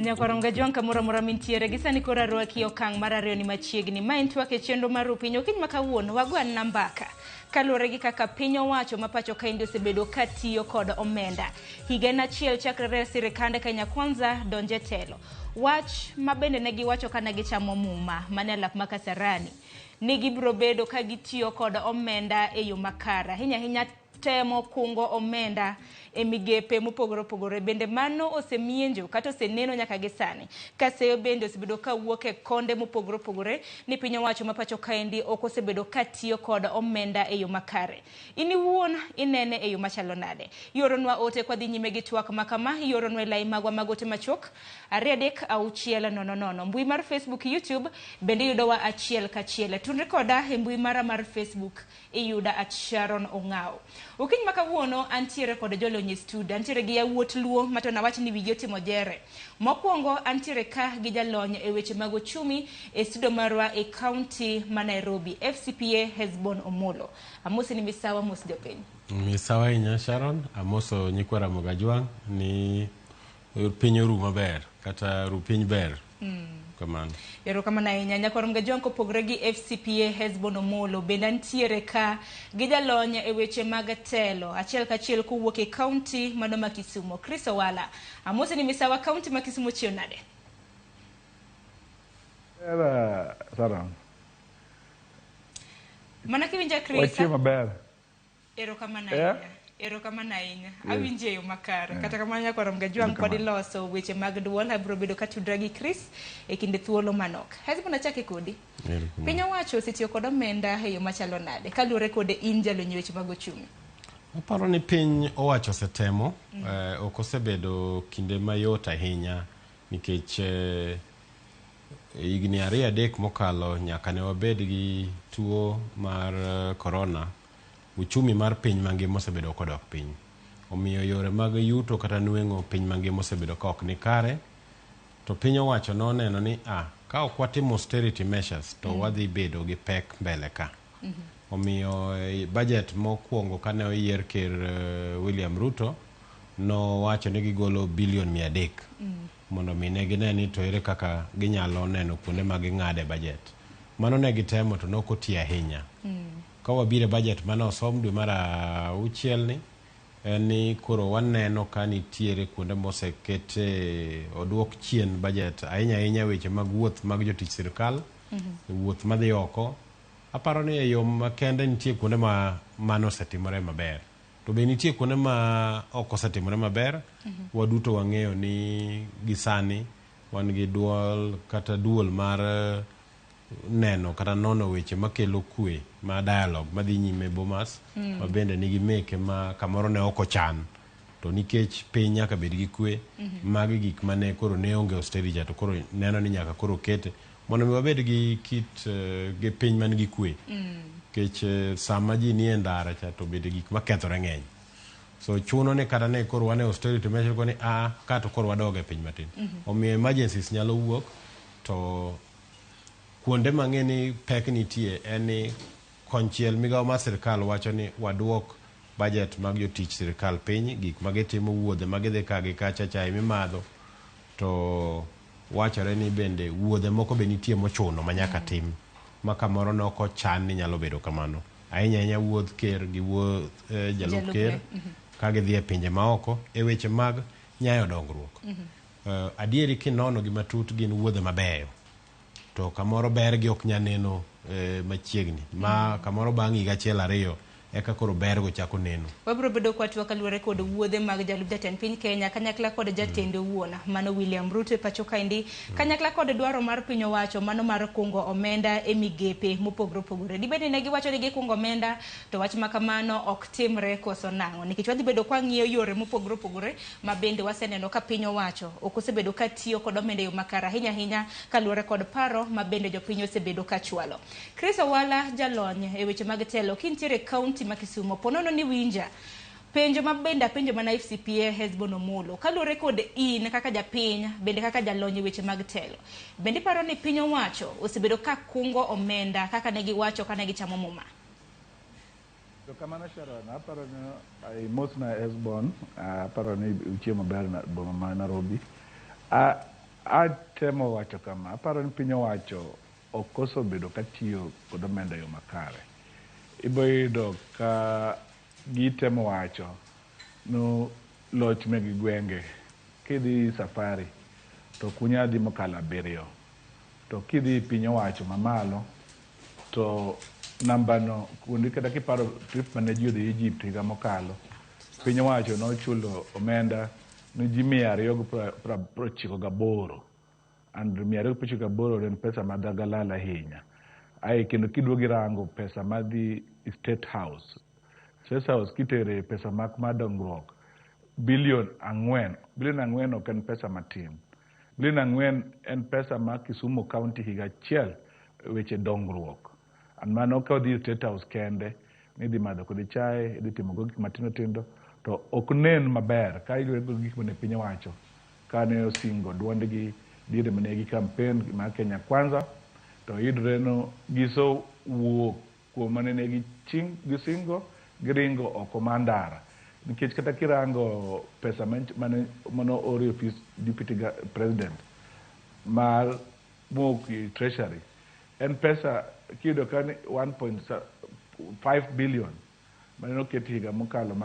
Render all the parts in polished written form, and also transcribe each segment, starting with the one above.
Nyakwar Mgajwang' kamoro amora mintiere gi sani koro arwaki okang' mar ariyo ni machiegni. Ma en twak e chenro mar Rupiny. Okinyi ma kawuono wago anena mbaka kaluwore gi kaka piny owacho ma pacho kaendi osebedo ka tiyo kod omenda. Higa en achiel chakre re sirikand Kenya Kwanza donj e telo. Wach ma bende ne giwacho kane gichamo muma mane alap ma Kasarani ni gibiro bedo ka gitiyo kod omenda e yo makare. Ahinya ahinya temo kungo omenda e migepe mopogore opogore. Bende mano osemienjo kata oseneno nyaka gi sani. Ka seyo bende osebedo ka wuok e konde mopogore opogore ni piny owacho ma pacho kaendi ok osebedo ka tiyo kod omenda e yo makare. In iwuon inene e yo machalo nade? Ioronwa ote kwa dhi nyime gi twak ma kama, ioronwa e lai magwa mag ote machuok 23600. Mbui mar Facebook, YouTube bende iyudowa achiel kachiel. Tudri koda e mbui mara mar Facebook iyuda at Sharon Ong'awo. Okinyi ma kawuono antiere kod jolony e studio, antiere gi yawuot Luo ma to nawach ni wigi otimo jere. Mokwongo antiere ka gi jalony e weche mag ochumi e studio marwa e county ma Nairobi, FCPA Hesbon Omolo. Amosi ni misawa, mos jopiny. Misawa ahinya Sharon, amoso nyikwa Ramogi Ajwang' ni piny oru maber kata ru piny ber. Kamano. Erokamano ahinya. Nyakwar Mgajwang' kopogore gi FCPA Hesbon Omolo, bende antiere ka gi jalony e weche mag telo achiel kachiel kowuok e kaunti mano ma Kisumo, Chris Owala. Amosi ni misawa, kaunti ma Kisumo chiew nade? Ber, Sharon. Mana kiwinja Chris. Wachiew maber. Erokamano ahinya. Erokamano ahinya. Awinji e yo makare. Kata kamano nyakwar Mgajwang' pod iloso weche mag duol. Abiro bedo katudra gi Chris e kinde thuolo manok. Hesbon achake kodi. Piny owacho osetiyo kod omenda e yo machalo nade kaluwore kod in jalony e weche mag ochumi? Aparo ni piny owacho osetemo, ok osebedo kinde mayot ahinya nikech higni 2-3 mokalo nyaka ne wabed gi tuo mar corona, uchumi mar piny mangima osebedo kodok piny. Omiyo yore mag yuto kata nweng'o piny mangima osebedo ka ok ni kare. To piny owacho noneno ni ka ok watimo austerity measures to wadhi bedo gi pek mbele ka. Omiyo budget mokwongo kane oyier ker William Ruto nowacho ni gigolo bilion 300 mondo mi ne gine ni to ere kaka ginyalo neno kuonde ma ging'ade budget. Mano ne gitemo to nok otiyo ahinya. Ka wabiro e budget mane osom dwe mar auchiel ni, en ni koro waneno ka nitiere kuonde mosekete oduok chien budget ahinya ahinya weche mag wuoth mag jotich sirkal, wuoth madhi oko. Aparo ni e yo makende nitie kuonde ma mano osetimore maber. To be nitie kuonde ma ok osetimore maber. Waduto wang'eyo ni gi sani wan gi duol kata duol mar neno kata nono weche makelo kwe ma dialogue madhi nyime Bomas ma bende nigi meke ma kamoro ne ok ochan to nikech piny nyaka bed gi kwe magi gik mane koro ne onge austerity to koro neno ni nyaka koro kete mondo mi wabed gi kit gi piny man gi kwe nikech sama ji nie ndara cha to bende gik makethore ng'eny. So chuno ni kata ne koro wan e austerity measure ko ni a ka to koro wadog e piny matin. Omiyo emergencies nyalo wuok to kuonde mang'e ni pek nitie en ni konchiel migawo mar sirkal wacho ni waduok budget mag jotich sirkal piny, gik ma gitimo, wuodhe ma gidhi ka gi kacha, chae mimadho, to wachore ni bende wuodhe moko be nitie mochuno ma nyaka tim ma kamoro ne ok ochan ni nyalo bedo kamano. Ahinya ahinya wuodh ker gi wuodh jalup ker ka gidhi e pinje maoko e weche mag nyayo dongruok. Adieri kinono gi matut gin wuodhe mabeyo to kamoro bergi ok nyal neno machiegni ma kamoro bang' higa achiel ariyo eka koro bergo chako neno. Wabiro bedo kwatwa kaluwore kod wuodhe mag jalup jatend piny Kenya kanyakla kod jatende owuon mano William Ruto e pacho kaendi kanyakla kod dwaro mar piny owacho mano mar kungo omenda e migepe mopogore opogore. Dibed ni ne giwacho ni gikungo omenda to wach ma kamano ok timre koso nang'o? Nikech wadhi bedo kwang'iyo yore mopogore opogore ma bende waseneno ka piny owacho ok osebedo ka tiyo kod omenda e yo makare ahinya ahinya kaluwore kod paro ma bende jopiny osebedo ka chwalo. Chris Owala jalony e weche mag telo kintiere e kaunti ma Kisumo ponono ni winja penjo ma bende apenjo mana FCPA Hesbon Omolo kaluwore kod in kaka japiny bende kaka jalony e weche mag telo bende iparo ni piny owacho osebedo ka kungo omenda kaka ne giwacho kane gichamo muma? Erokamano Sharon, aparo ni imosna Hesbon, aparo ni uchiemo maber boma ma Nairobi. Atemo wacho kama, aparo ni piny owacho ok osebedo ka tiyo kod omenda e yo makare. Ibo yudo ka gitemo wacho no loch meg gwenge kidhi safari to ok unyal dhi mokalo 7. To kidhi piny owacho mamalo to namba no kuonde kata kiparo trip mane ji odhi Egypt higa mokalo, piny owacho nochulo omenda ne ji 298. And 298 en pesa madhagalala ahinya. Ae kendo kiduogo irango pesa madhi State House. State House kitere pesa mak mar dongruok bilion 4. Bilion 4 ok en pesa matin. Bilion 4 en pesa ma Kisumu County higa achiel weche dongruok. And mano ka odhi State House kende, nidhi madho kode chae, idhi timo go gik matindo tindo, to ok nen maber ka iluwo gik mane piny owacho kane osingo duondgi diere mane gi campaign mar Kenya Kwanza, to yudre no gisewuok kuom mane ne gisingo giringo oko mar ndara. Nikech kata kirango pesa mane oor e ofis Deputy President mar mowuok e Treasury, en pesa kiyudo ka ni 1.5 billion mane oket higa mokalo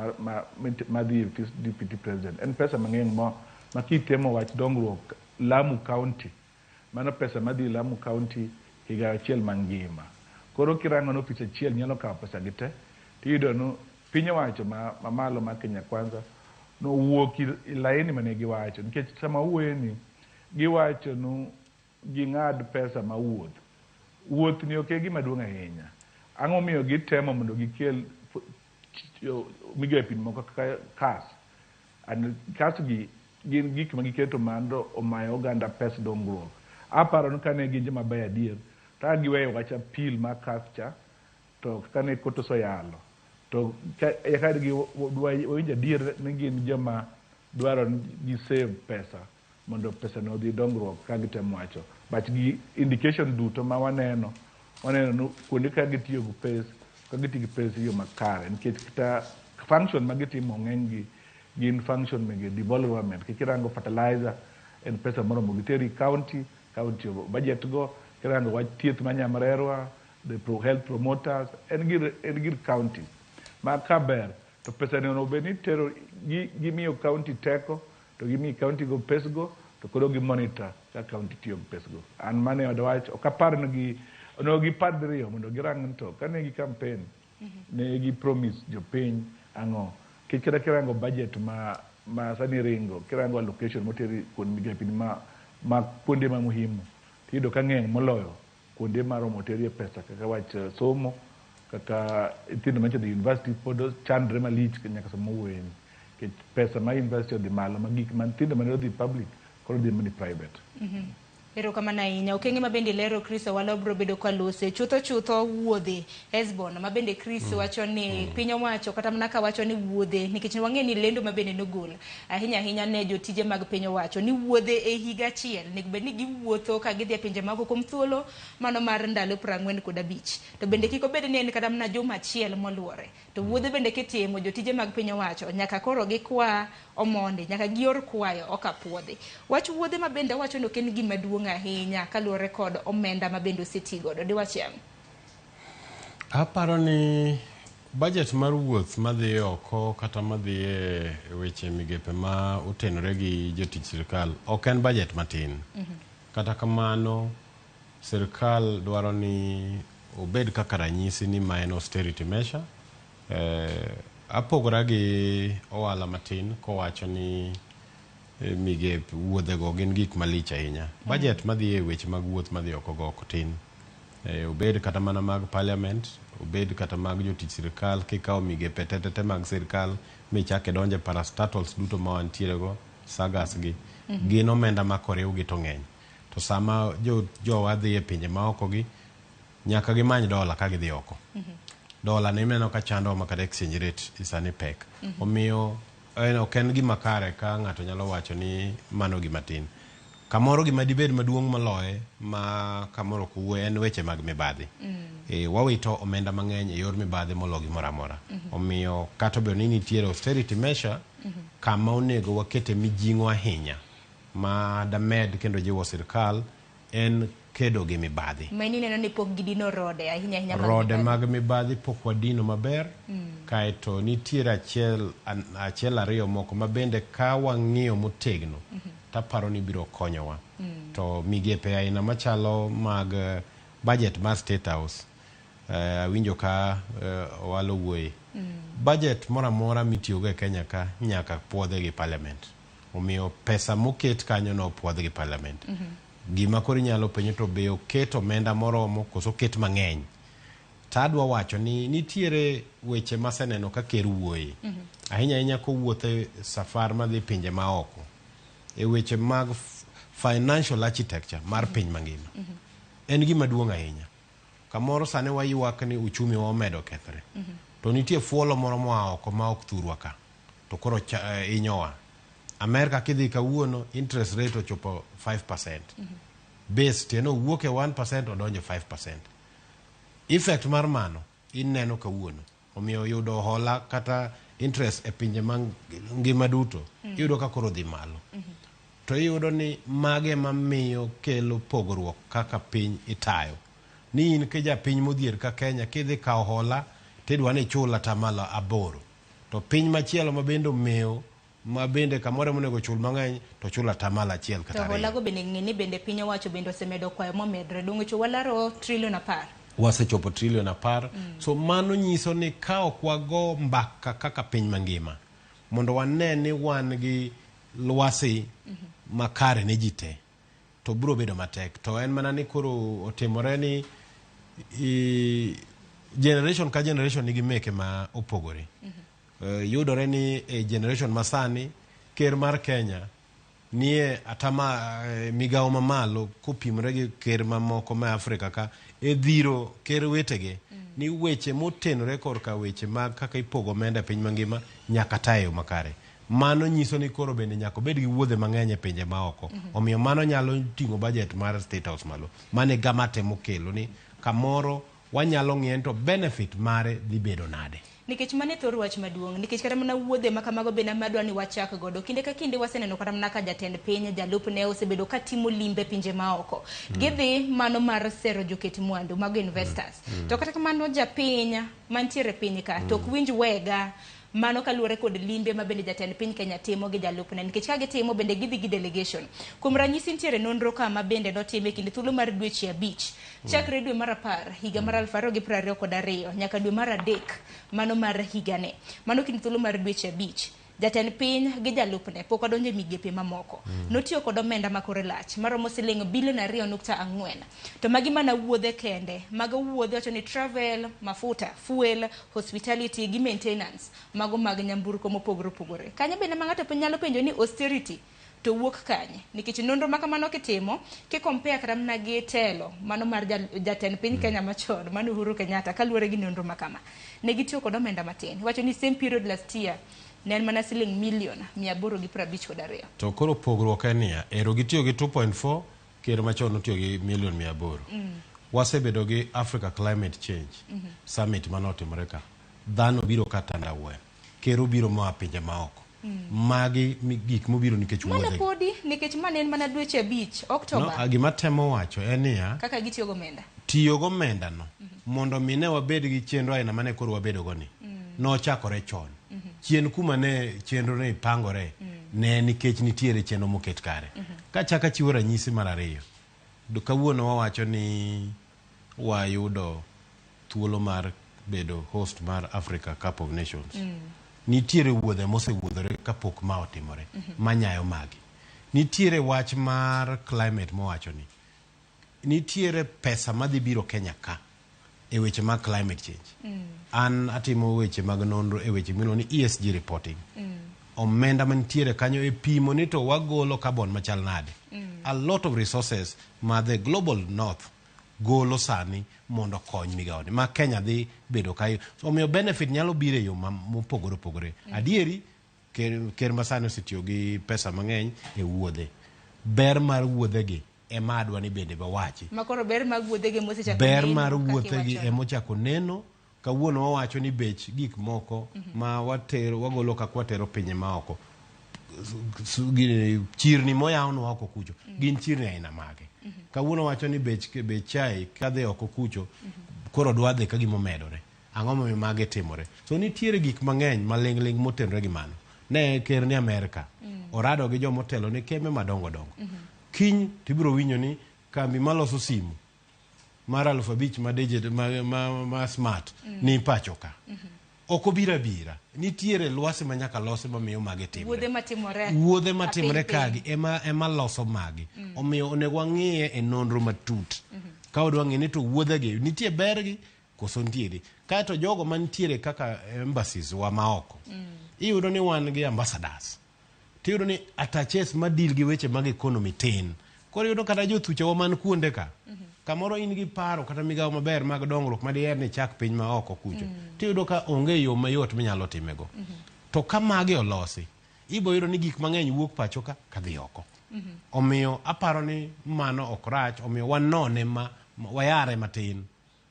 madhi e ofis Deputy President. En pesa mang'eny ma kitemo wach dongruok Lamu County, mano pesa madhi Lamu County higa achiel mangima. Koro kirango ni ofis achiel nyalo kawo pesa gi te, tiyudo ni piny owacho mamalo mar Kenya Kwanza nowuok e laini mane giwacho. Nikech sama wuoye ni, giwacho ni ging'ad pesa ma wuoth. Wuoth ni ok e gima duong' ahinya. Ang'o miyo gitemo mondo gikel migepe moko kaka CAS? And CAS gi gin gik ma giketo mondo omayo oganda pes dongruok. Aparo ni kane gin joma beyo adier, to ka giweyo wach appeal mar CAS cha, to kane kot oseyalo, to ka wawinjo adier ni gin joma dwaro ni gi save pesa mondo pesa no odhi dongruok ka gitemo wacho. But gi indication duto ma waneno, waneno ni kuonde ka gitiyo gi pes, ka gitiyo gi pes e yo makare, nikech kata function ma gitimo ng'eny gi gin function mege development. Kik irango fertilizer en pesa moromo giteri county, county budget go, kirango wach thieth ma Nyamrerwa, the pro health promoters, en gir county. Ma kaber, to pesa ni onego bed ni tero, gimiyo county teko, to gimiyo county go pes go, to koro gi monitor ka county tiyo gi pes go. An mane od wach, ok apar ni gi, onego gipar diriyo mondo girang ni to kane gi campaign, ne gi promise jopiny ang'o. Nikech kata kirango budget ma sani ringo, kirango allocation moteri kuond migepe ma kuonde ma muhimu, tiyudo ka ng'eny moloyo kuonde maromo terie pesa kaka wach somo, kaka nyithindo mantie e university pod chandre malich nyaka sama wuoyeni. Nikech pesa ma university odhi malo, ma gik ma nyithindo mane odhi public koro dhi mana private. Erokamano ahinya. Okenge ma bende lero Chris Owalo biro bedo kalose. Chutho chutho wuodhe Hesbon ma bende Chris wacho ni piny owacho kata mana ka wacho ni wuodhe, nikech wang'e ni lendo ma bende nogol ahinya ahinya ne jotije mag piny owacho ni wuodhe e higa achiel onego bed ni giwuotho ka gidhi e pinje maoko kuom thuolo mano mar ndalo 45. To bende kik obed ni en kata mana juma achiel moluore. To wuodhe bende kitimo jotije mag piny owacho nyaka koro gikwa omondi, nyaka gior kwayo ok apuodhi. Wach wuodhe ma bende owacho ni ok en gima duong' ahinya kaluwore kod omenda ma bende oseti godo. Diwach ang'o? Aparo ni budget mar wuoth madhi oko kata madhi e weche migepe ma otenore gi jotich sirkal ok en budget matin. Kata kamano, sirkal dwaro ni obed kaka ranyisi ni ma en austerity measure. Apogora gi Owala matin kowacho ni migep wuodhego gin gik malich ahinya. Budget madhi e weche mag wuoth madhi oko go ok tin. Obed kata mana mag parliament, obed kata mag jotich sirkal, kikawo migepe te mag sirkal michak idonje parastatals duto ma wantiere go, sagas gi, gin omenda ma koriwgi to ng'eny. To sama jowa dhi e pinje maoko gi, nyaka gimany dola ka gidhi oko. Dola ne ineno ka chando ma kata exchange rate sani pek. Omiyo ok en gima kare ka ng'ato nyalo wacho ni mano gima tin. Kamoro gima dibed maduong' moloye ma kamoro ok owuoye en weche mag mibadhi. Wawito omenda mang'eny e yor mibadhi moloyo gimoro amora. Omiyo kata obedo ni nitiere austerity measure, kama onego wakete mijing'o ahinya ma damed kendo jiwo sirkal en kedo gi mibadhi. Ma in ineno ni pok gidino rode ahinya ahinya mag Rode mibadhi. mag mibadhi pok wadino maber. Kaeto nitiere achiel, achiel ariyo moko ma bende ka wang'iyo motegno taparo ni biro konyowa. To migepe aina machalo mag budget mar State House, awinjo ka Owalo wuoye. Budget moro amora mitiyogo e Kenya ka nyaka puodhe gi parliament. Omiyo pesa moket kanyo no opuodh gi parliament. Gima koro inyalo penjo to be oket omenda moromo koso oket mang'eny. To adwa wacho ni nitiere weche maseneno ka ker wuoye. Ahinya ahinya kowuotho e safar madhi pinje maoko. E weche mag financial architecture mar piny mangima. En gima duong' ahinya. Kamoro sani waywak ni uchumi wa omedo kethre. To nitie fuolo moro moa oko ma ok thurwa ka. To koro hinyowa. Amerka kidhi kawuono interest rate ochopo 5%. Base tiende owuok e 1% odonjo 5%. Effect mar mano ineno kawuono. Omiyo yudo hola kata interest e pinje mangima duto iyudo ka koro dhi malo. To iyudo ni mage ema miyo kelo pogruok kaka piny itayo. Ni in ka piny modhier ka Kenya kidhi kawo hola tidwa ni ichul atamalo 8. To piny machielo ma bende omewo ma bende kamoro monego chul mang'eny to chul atamalo 1 kata To 2. holago bende ng'e ni bende piny owacho bende osemedo kwayo momedre. Donge cho walaro trilion 10. Wasechopo trilion 10. So mano nyiso ni ka ok wago mbaka kaka piny mangima mondo wane ni wan gi lwasi makare ne ji te, to biro bedo matek. To en mana ni koro otimore ni generation ka generation nigi meke ma opogore. Yudore ni e generation masani ker mar Kenya nie atama migawo mamalo kopimore gi ker mamoko ma Afrika ka e dhiro ker wetege ni weche motenore korka weche mag kaka ipogo omenda e piny mangima nyaka ta e yo makare. Mano nyiso ni koro bende nyaka obed gi wuodhe mang'eny e pinje maoko. Omiyo mano nyalo ting'o budget mar State House malo. Mano e gama temo kelo ni kamoro wanyalo ng'iye to benefit mare dhi bedo nade. Nikech mano e thor wach maduong', nikech kata mana wuodhe ma kamago bende ema adwa ni wachak godo. Kinde ka kinde waseneno kata mana ka jatend piny, jalupne osebedo ka timo limbe pinje maoko. Gidhi mano mar sero joket mwandu, mago investors. To kata kamano japiny mantiere piny ka, to ok winj wega mano kaluwore kod limbe ma bende jatend piny Kenya timo gi jalupne, nikech ka gitimo bende gidhi gi delegation. Kuom ranyisi nitiere nonro ka ma bende notim e kind thuolo mar dweche 5 chakre dwe mar 10 higa mar 2022 nyaka dwe mar 3 mano mar higane. Mano kind thuolo mar dweche 5. Jatend piny gi jalupne pok odonjo e migepe mamoko. Notiyo kod omenda ma kore lach maromo siling bilion 2.4. To magi mana wuodhe kende. Mago wuodhe wacho ni travel, mafuta, fuel, hospitality gi maintenance. Mago mag nyamburko mopogore opogore. Kanyo bende ma ng'ato nyalo penjo ni austerity to wuok kanye? Nikech nonro ma kamano kitimo, ki compare kata mana gi telo mano mar jatend piny Kenya machon, mano Uhuru Kenyatta, kaluwore gi nonro ma kama. Ne gitiyo kod omenda matin. Iwacho ni same period last year ne en mana siling milion 852. To koro pogruok en niya, ero gitiyo gi 2.4, ker machon notiyo gi milion 800. Wasebedo gi Africa Climate Change Summit manotimore ka. Dhano biro ka tandawuoya. Ker obiro moa pinje maoko. Magi gik mobiro nikech Mana wuodhegi. podi, nikech ma ne en mana dweche 5, October. No, gima temo wacho en niya, kaka gitiyo gomenda. Tiyo gomenda no mondo mi ne wabed gi chenro aina mane koro wabedo go ni. Nochakore chon. Chien kuma ne chenro ne pangore ne nikech nitiere chenro moket kare. Kachaka chiwo ranyisi mar 2. Kawuono wawacho ni wayudo thuolo mar bedo host mar Africa Cup of Nations. Nitiere wuodhe mosewuodhore kapok ma otimore, manyayo magi. Nitiere wach mar climate mowacho ni nitiere pesa madhi biro Kenya ka e weche mag climate change. An atimo weche mag nonro e weche miluongo ni ESG reporting. Omenda mantiere kanyo e pimo ni to wagolo carbon machal nade. A lot of resources ma the global north golo sani mondo okony migawoni ma Kenya dhi bedo kae. Omiyo benefit nyalo biro e yo mopogore opogore. Adieri ker masani osetiyo gi pesa mang'eny e wuodhe. Ber mar wuodhegi ema adwa ni bende wawachi. Ma koro ber mag wuodhegi mosechako Ber neno mar kaka wuodhegi iwachono. emochako neno. Kawuono wawacho ni bech gik moko ma watero, wagolo kaka watero pinje maoko. Chirni moyawnwa oko kucho gin chirni aina mage? Kawuono wacho ni bech chai kadhi oko kucho koro dwa dhi ka gima omedore. Ang'o momiyo magi timore? So nitiere gik mang'eny maling'ling' motenore gi mano. Ne ker ni Amerka orado gi jomotelo ne kembe madongo dongo. Kiny tibiro winjo ni kambi maloso simu mar 5000 ma digit ma smart ni pacho ka. Ok obiro abira. Nitiere lwasi ma nyaka losi mamiyo magi timre. Wuodhe matimore. Wuodhe matimore Apiny kagi ema loso magi. Omiyo onego wang'iye e nonro matut. Ka wadwa ng'e ni to wuodhegi nitie bergi koso ntiere. Kaeto jogo mantiere kaka embassies wa maoko. Iyudo ni wan gi ambassadors. Tiyudo ni attaches ma deal gi weche mag economy tin. Koro iyudo kata jothuchewa man kuonde ka. Kamoro in gi paro kata migawo maber mag dongruok madiher ni ichak piny ma oko kucho. Tiyudo ka onge yo mayot minyalo timego. To ka magi olosi, ibo yudo ni gik mang'eny wuok pacho ka kadhi oko. Omiyo aparo ni mano ok rach, omiyo wanone ma wayare matin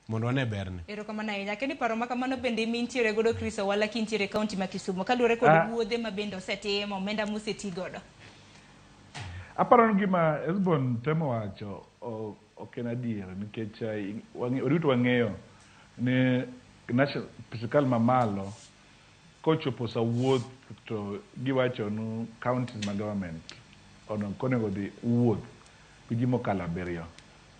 mondo wane berne. Erokamano ahinya. Kendo paro ma kamano bende mintiere godo Chris Owala kintiere e kaunti ma Kisumu kaluwore kod wuodhe ma bende osetim, omenda moseti godo. Aparo ni gima Hesbon temo wacho ok en adier nikech waduto wang'eyo ni sirkal mamalo kochopo sa wuoth to giwacho nu counties ma government onego dhi wuoth gi ji mokalo 7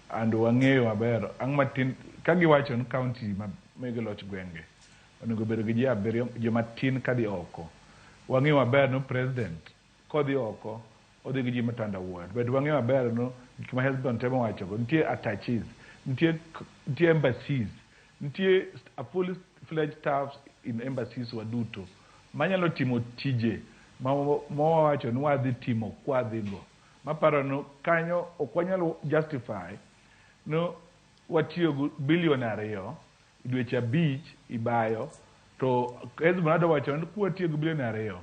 and wang'eyo maber ang' matin ka giwacho ni county ma mege loch gwenge onego bedo gi ji 7 joma tin kadhi oko. Wang'eyo maber ni president kodhi oko odhi gi ji matandawuoya. But wang'eyo maber no gik ma Hesbon temo wacho go nitie attaches, nitie embassies, nitie a fully fledged staffs in embassies waduto manyalo timo tije ma wawacho ni wadhi timo kwadhi go. Maparo no kanyo ok wanyal justify no watiyo gi bilion 2 dweche 5 ibayo to Hesbon adwa wacho ni kwatiyo gi bilion 2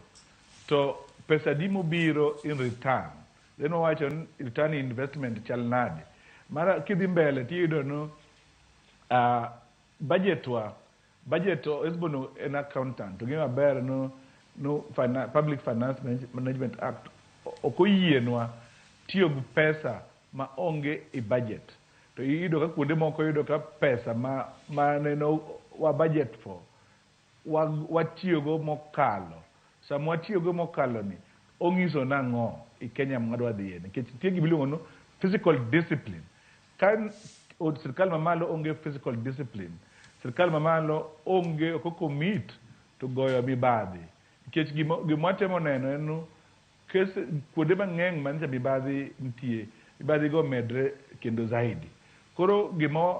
to pesa di mobiro in return. Then wawacho ni return investment chal nade. Mara kidhi mbele tiyudo no budget wa budget Hesbon en accountant to ng'eyo maber no Public Finance Management Act ok oyienwa tiyo gi pesa ma onge e budget. To iyudo ka kuonde moko iyudo ka pesa ma neno wa budget for watiyogo mokalo. Sama watiyogo mokalo ni ong'iso nang'o i Kenya mwadwa dhiye nikech nitie gima iluongo ni fiscal discipline. Ka od sirkal mamalo onge fiscal discipline, sirkal mamalo onge ok commit to goyo mibadhi. Nikech gima watemo neno en ni kese kuonde mang'eny manyicha mibadhi nitie, mibadhi go medre kendo zaidi. Koro gima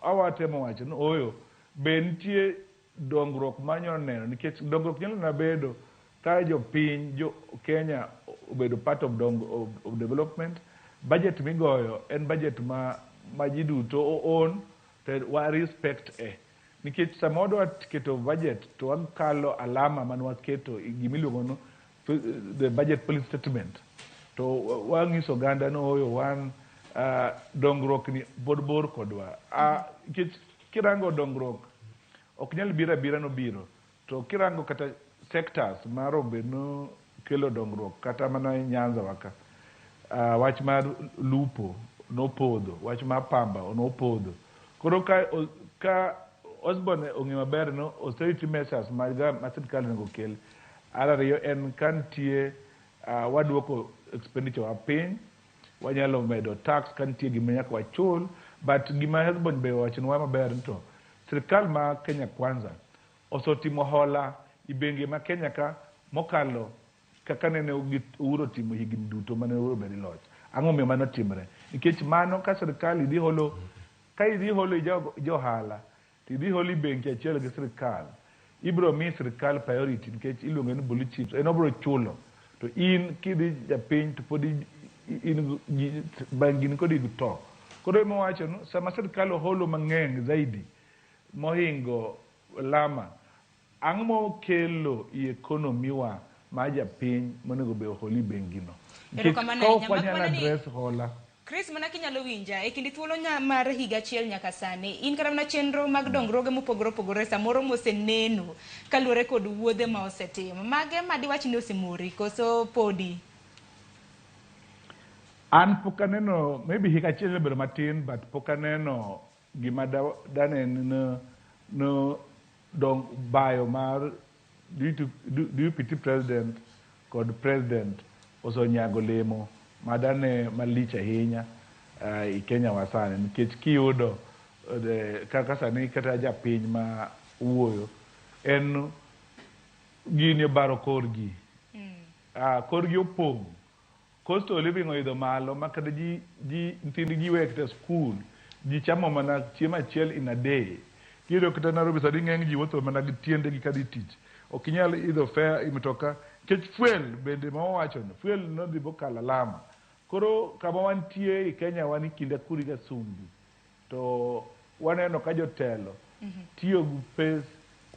awatemo wacho ni oyo be nitie dongruok manyalo neno nikech dongruok nyalo na bedo ka jopiny jo Kenya obedo part of development. Budget migoyo en budget ma ji duto own to wa respect e nikech sama wadwa keto budget to wakalo alama mane waketo gima iluongo ni the budget policy statement to wang'iso oganda ni oyo wan dongruok ni pod bor kodwa. Nikech kirango dongruok ok nyal biro abira nobiro to kirango kata sectors mar obedo kelo dongruok kata mana Nyanza waka wach mar lupo nopodho, wach mar pamba nopodho. Koro ka Osborne ong'eyo maber no austerity measures ma sirkal onego kel. Mar ariyo en ka nitie waduoko expenditure wa piny, wanyalo medo tax ka nitie gima nyaka wachul, but gima Hesbon be owachonwa maber ni to sirkal ma Kenya Kwanza osetimo hola i bengi ma Kenya ka mokalo kaka nene Uhuru otimo higni duto mane Uhuru obedo e loch. Ang'o momiyo mano timre? Nikech mano ka sirkal idhi holo, ka idhi holo jo ohala, to idhi holo i bengi achiel gi sirkal, ibiro mi sirkal priority nikech iluonge ni blue chips, en obiro chulo. To in kidhi japiny to pod in bengi ni kodi to. Koro ema wacho ni sama sirkal oholo mang'eny zaidi mohingo lama, ang'o mokelo i economy wa ma japiny monego be ohol i bengi no? Nikech Erokamano ka ok ahinya. wanyal Mak mana ni address hola. Chris, mana kinyalo winja, e kind thuolo mar higa achiel nyaka sani, in kata mana chenro mag dongruoge mopogore opogore samoro moseneno kaluwore kod wuodhe ma osetim. Mage ma diwach ni osemori koso podi? An pok aneno, maybe higa achiel obedo matin, but pok aneno gima danen no, no dong bayo mar deputy president kod president osenyago lemo madane malich ahinya i Kenya wa sani, nikech kiyudo kaka sani kata japiny ma wuoyo en gini obaro korgi, korgi opong', cost of living oidho malo ma kata ji nyithindgi we kata school, ji chamo mana chiemo achiel in a day. Kiyudo kata Nairobi sani ng'eny ji wuotho mana gi tiendegi kadhi tich, ok inyal idho fare i mtoka nikech fuel bende ma wawacho ni fuel nodhi bokalo alama. Koro kama wantie i Kenya wan e kind akuri gi asumbi, to waneno ka jotelo tiyo gi pes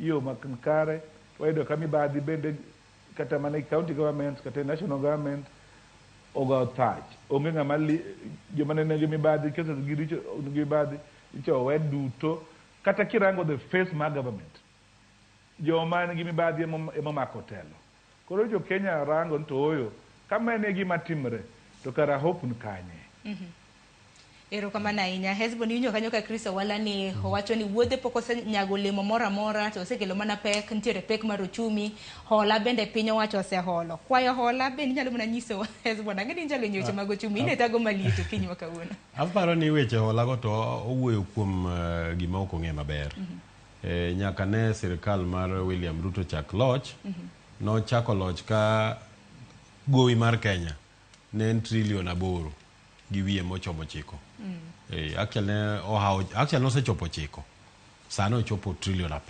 yo makare. Wayudo ka mibadhi bende kata mana e county government kata e national government ogo thach, onge ng'ama joma ne nigi mibadhi, cases gi richo nigi mibadhi icho owe duto. Kata kirango the face mar government, joma nigi mibadhi ema omako telo. Koro jo Kenya rango ni to oyo kama en e gima timre to kara hope ni kanye? Erokamano ahinya. Hesbon, iwinjo kanyo ka Chris Owala ni owacho ni wuodhe pok osenyago olemo moro amora, to osekelo mana pek, nitiere pek mar uchumi, hola bende piny owacho oseholo. Kwayo hola bende inyalo mana nyiso Hesbon, ang'e ni inyalo weche mag uchumi, in e tago maliet okinyi ma kawuono. Aparo ni weche hola go to owuoyo kuom gima ok ong'e maber. Nyaka ne sirikal mar William Ruto chak loch, nochako loch ka gowi mar Kenya ne en trilion 8 gi wiye mochomo 9. Actually ne ohawo, actually nosechopo 9. Sani ochopo trilion 10.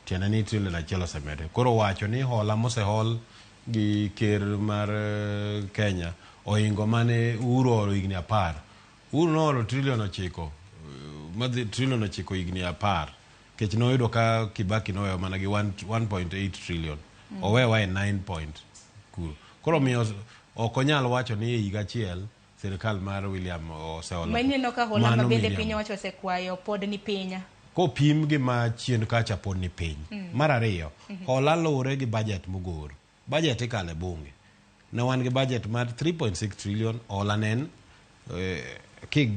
Tiende ni trilion 1 osemedre. Koro wacho ni hola mosehol gi ker mar Kenya ohingo mane Uhuru oolo higni 10. Uhuru noolo trilion 9, madhi trilion 9 higni 10. Kech noyudo ka Kibaki noweyo mana gi 1.8 trillion. Owewa e 9 point kuro. Koro miyo ok onyal wacho ni e higa achiel sirikal mar William oseolo. Maneno ka hola ma bende piny owacho osekwayo pod ni piny. Kopim gi ma chien kacha pod ni piny. Mar ariyo, hola luwore gi budget mogor. Budget ikalo e bunge. Ne wan gi budget mar 3.6 trillion, hola ne en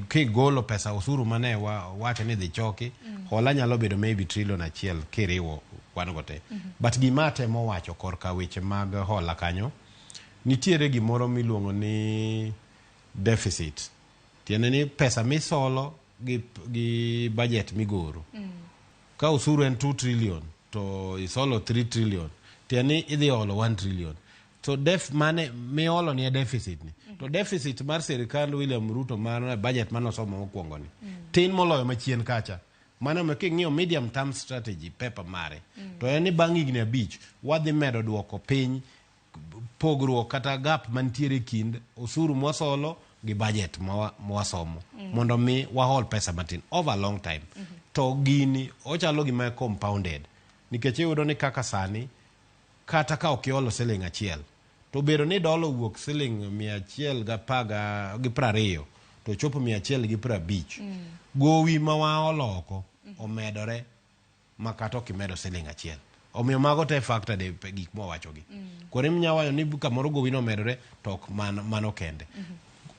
kigolo pesa osuru mane wacho ni dhi choki, hola nyalo bedo maybe trilion 1 kiriwo kwan go te. But gima atemo wacho korka weche mag hola kanyo, nitiere gimoro miluongo ni deficit. Tiende ni pesa misolo gi budget migoro. Ka osuru en 2 trillion to isolo 3 trillion, tiende ni idhi olo 1 trillion. So def mane miolo ni e deficit ni. To deficit mar sirikand William Ruto mar budget mane osomo mokwongo ni tin moloyo machien kacha. Mano ema king'iyo medium term strategy paper mare, to en ni bang' higni 5 wadhi medo duoko piny pogruok kata gap mantiere kind osuru mwasolo gi budget mwasomo, mondo mi wahol pesa matin over a long time. To gini ochalo gima compounded, nikech iyudo ni kaka sani kata ka ok iholo siling 1 to bedo ni dola owuok siling 120 to chopo 150, gowi ma waholo oko omedore ma kata ok imedo siling 1. Omiyo mago te factor de gik mwawachogi. Koro inyalo wacho ni kamoro gowi no omedore to ok mano kende.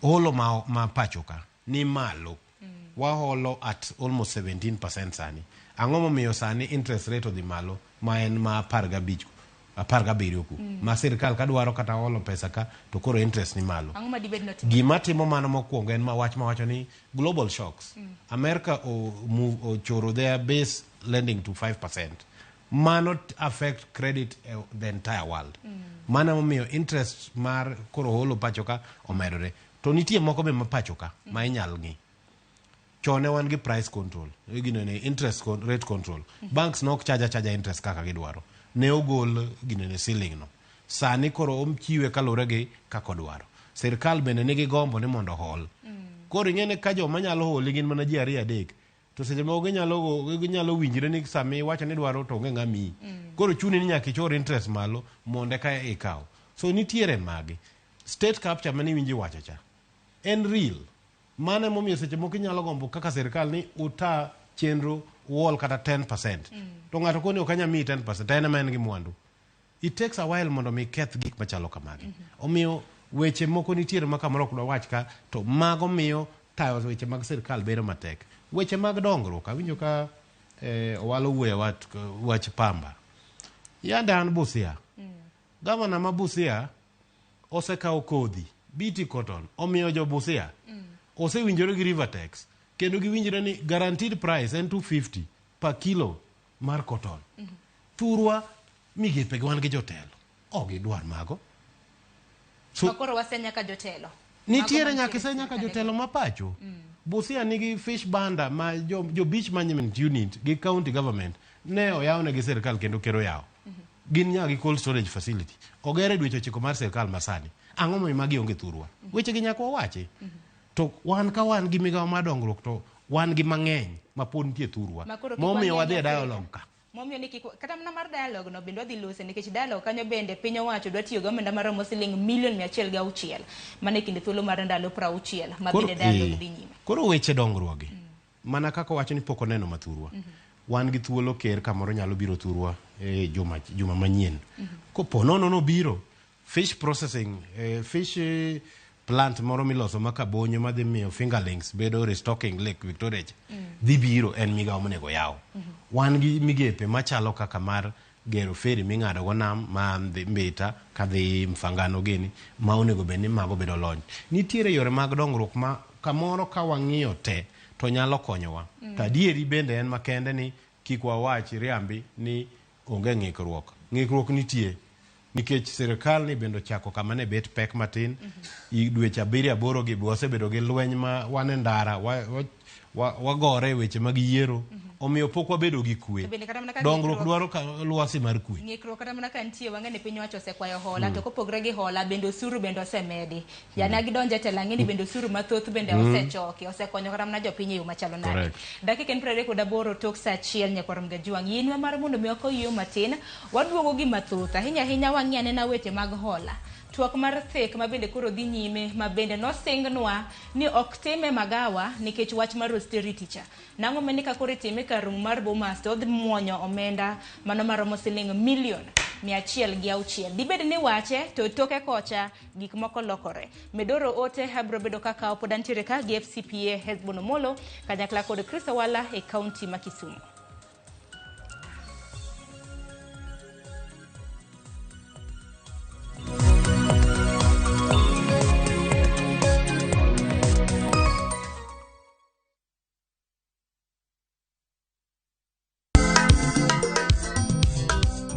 Holo ma pacho ka ni malo. Waholo at almost 17% sani. Ang'o momiyo sani interest rate odhi malo ma en ma 15 17 ku? Ma sirikal ka dwaro kata holo pesa ka to koro interest ni malo. Ang'o ma dibed notimo? Gima timo mano mokwongo en ma wach mawacho ni global shocks. America ochoro their base lending to 5%. Mano affect credit the entire world. Mano momiyo interest mar koro holo pacho ka omedore. To nitie moko be ma pacho ka ma inyal ng'i. Chon ne wan gi price control, gino ni interest rate control. Banks nok charge charge interest kaka gidwaro. Ne ogol gino ni ceiling no. Sani koro ochiwe kaluwore gi kaka odwaro. Sirkal bende nigi gombo ni mondo ohol. Koro ing'e ni ka joma nyalo holi gin mana ji 2 3, to seche moko ginyalo winjre ni sama iwacho ni idwaro to onge ng'ama miyi. Koro chuni ni nyaka ichor interest malo mondo eka ikaw. So nitiere magi. State capture mane iwinjo iwacho cha. En real. Mano emomiyo seche moko inyalo gombo kaka sirkal ni uta chenro uol kata 10%. To ng'ato koni ok anyal miyi 10%, to en ema en gi mwandu. It takes a while mondo mi keth gik machalo kamagi. Omiyo weche moko nitiere ma kamoro ok dwawach ka, to mago miyo tayo weche mag sirkal bedo matek. Weche mag dongruok, awinjo ka Owalo wuoyo wach pamba. Yande an Busia. Gavana ma Busia osekawo kodhi BT Cotton omiyo jo Busia. Osewinjore gi Rivertex kendo giwinjore ni guaranteed price en 250 per kilo mar cotton. Thurwa migepe wan gi jotelo ok gidwar mago. So, koro wase nyaka jotelo. Nitiere nyaka ise nyaka jotelo ma pacho. Busia nigi fish banda ma jo beach management unit gi county government ne oyawne gi sirkal kendo ker oyawo. Gin nyaka gi cold storage facility. Ogere dweche 9 mar sirkal masani. Ang'o momiyo magi onge thurwa? Weche gi nyaka wawachi. To wan ka wan gi migawo mar dongruok to wan gi mang'eny ma pod nitie thurwa. Momiyo wadhi e dialogue ka. Momiyo ni kik kata mana mar dialogue no bende wadhi lose nikech dialogue kanyo bende piny owacho dwa tiyo gi omenda maromo siling milion 106 mana e kinde thuolo mar ndalo 60 ma bende dialogue dhi nyime. Koro weche dongruok gi mana kaka owacho ni pok oneno mathurwa. Wan gi thuolo ker kamoro nyalo biro thurwa e juma manyien. Kopo nono nobiro fish processing, fish plant moro miloso ma kabonyo madhi miyo fingerlings bedo restocking Lake Victoria dhi biro en migawo monego yaw. Wan gi migepe machalo kaka mar gero ferry ming'ado go nam ma Mbita kadhi Mfangano gini ma onego bed ni mago bedo lony. Nitiere yore mag dongruok ma kamoro ka wang'iyo te to nyalo konyowa. To adieri bende en makende ni kik wawach riambi ni onge ng'ikruok. Ng'ikruok nitie nikech sirkal ni bende ochako kama ne bet pek matin. Dweche 7 8 gi wasebedo gi lweny ma wan e ndara wagore e weche mag yiero. Omiyo pok wabedo gi kwe. Dongruok dwaro lwasi mar kwe. Ng'ikruok kata mana ka nitie wang'e ni piny owacho osekwayo hola to kopogre gi hola bende osuru bende osemedi. Jana gidonje telo ang'e ni bende osuru mathoth bende osechoki, osekonyo kata mana jopiny e yo machalo nade. Dakika en 38 tok saa 1 nyakwar Mgajuang'. Yienwa mar mondo mi wakoyueyo matin, waduogo gi mathoth. Ahinya ahinya wang'i anena weche mag hola. Twak mar thek ma bende koro dhi nyime ma bende nosingnwa ni ok time magawa nikech wach mar austerity cha. Nang'o mane ka koro itime kar romo mar Bomas to odhi muonyo omenda mano maromo siling milion 106. Dibed ni wache to toke kocha gik moko lokore. Medoro ote abiro bedo kaka pod antiere ka gi FCPA Hesbon Omolo kanyakla kod Chris Owala e kaunti ma Kisumu.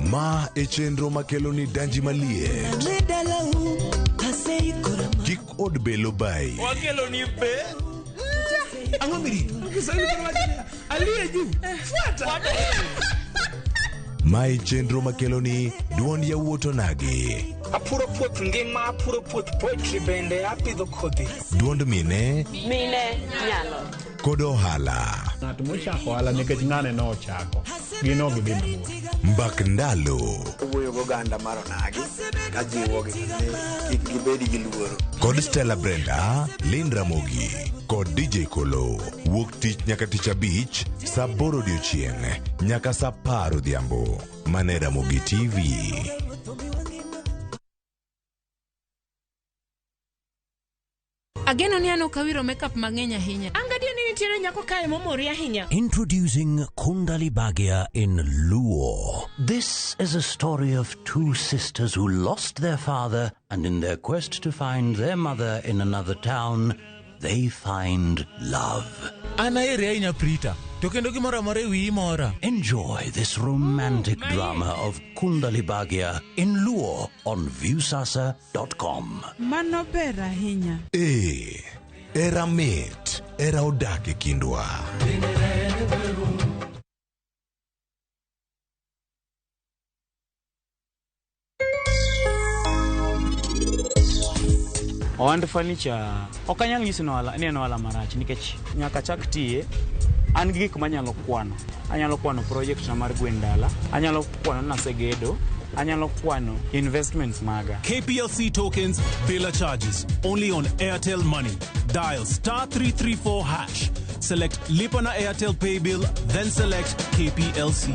Ma e chenro makelo ni danji maliet. Kik od belo bai. Wakelo ni be. Ang'o mirito? Aliye juu. Fuata. Ma e chenro makelo ni duond yawuot onagi. Apuro puoth ngima, apuro puoth poetry bende apidho kodhi. Duond mine. Mine nyalo. Kod ohala. Ng'at mochako ohala nikech ng'ane nochako. Gin ok gidhi mabor. Mbak ndalo. Owuoyo gi oganda mar onagi ka jiwogi ni kik gibed gi luoro. Kod Stella Brenda, Lynn Ramogi kod DJ Kolo. Wuok tich nyaka tich abich saa 8 odiochieng' nyaka saa 10 odhiambo. Mane Ramogi TV. Ageno ni an ok awiro makeup mang'eny ahinya. An gadier ni nitiere nyako kae momori ahinya. Introducing Kundali Bhagya in Luo. This is a story of two sisters who lost their father, and in their quest to find their mother in another town, they find love. An aheri ahinya Prita, to kendo gimoro amora e wiyi mora. Enjoy this romantic drama of Kundali Bhagya in Luo on Viusasa.com. Mano ber ahinya. Ee, era mit, era odak e kindwa. Ohand furniture ok anyal nyisi ni en ohala marach nikech nyaka chak tiye an gi gik manyalo kwano. Anyalo kwano project na mar gwen dala, anyalo kwano ni nasegedo, Anyalo kwano investments maga. KPLC tokens, bila charges. Only on Airtel Money. Dial star 334 hash. Select Lipa na Airtel Pay Bill, then select KPLC.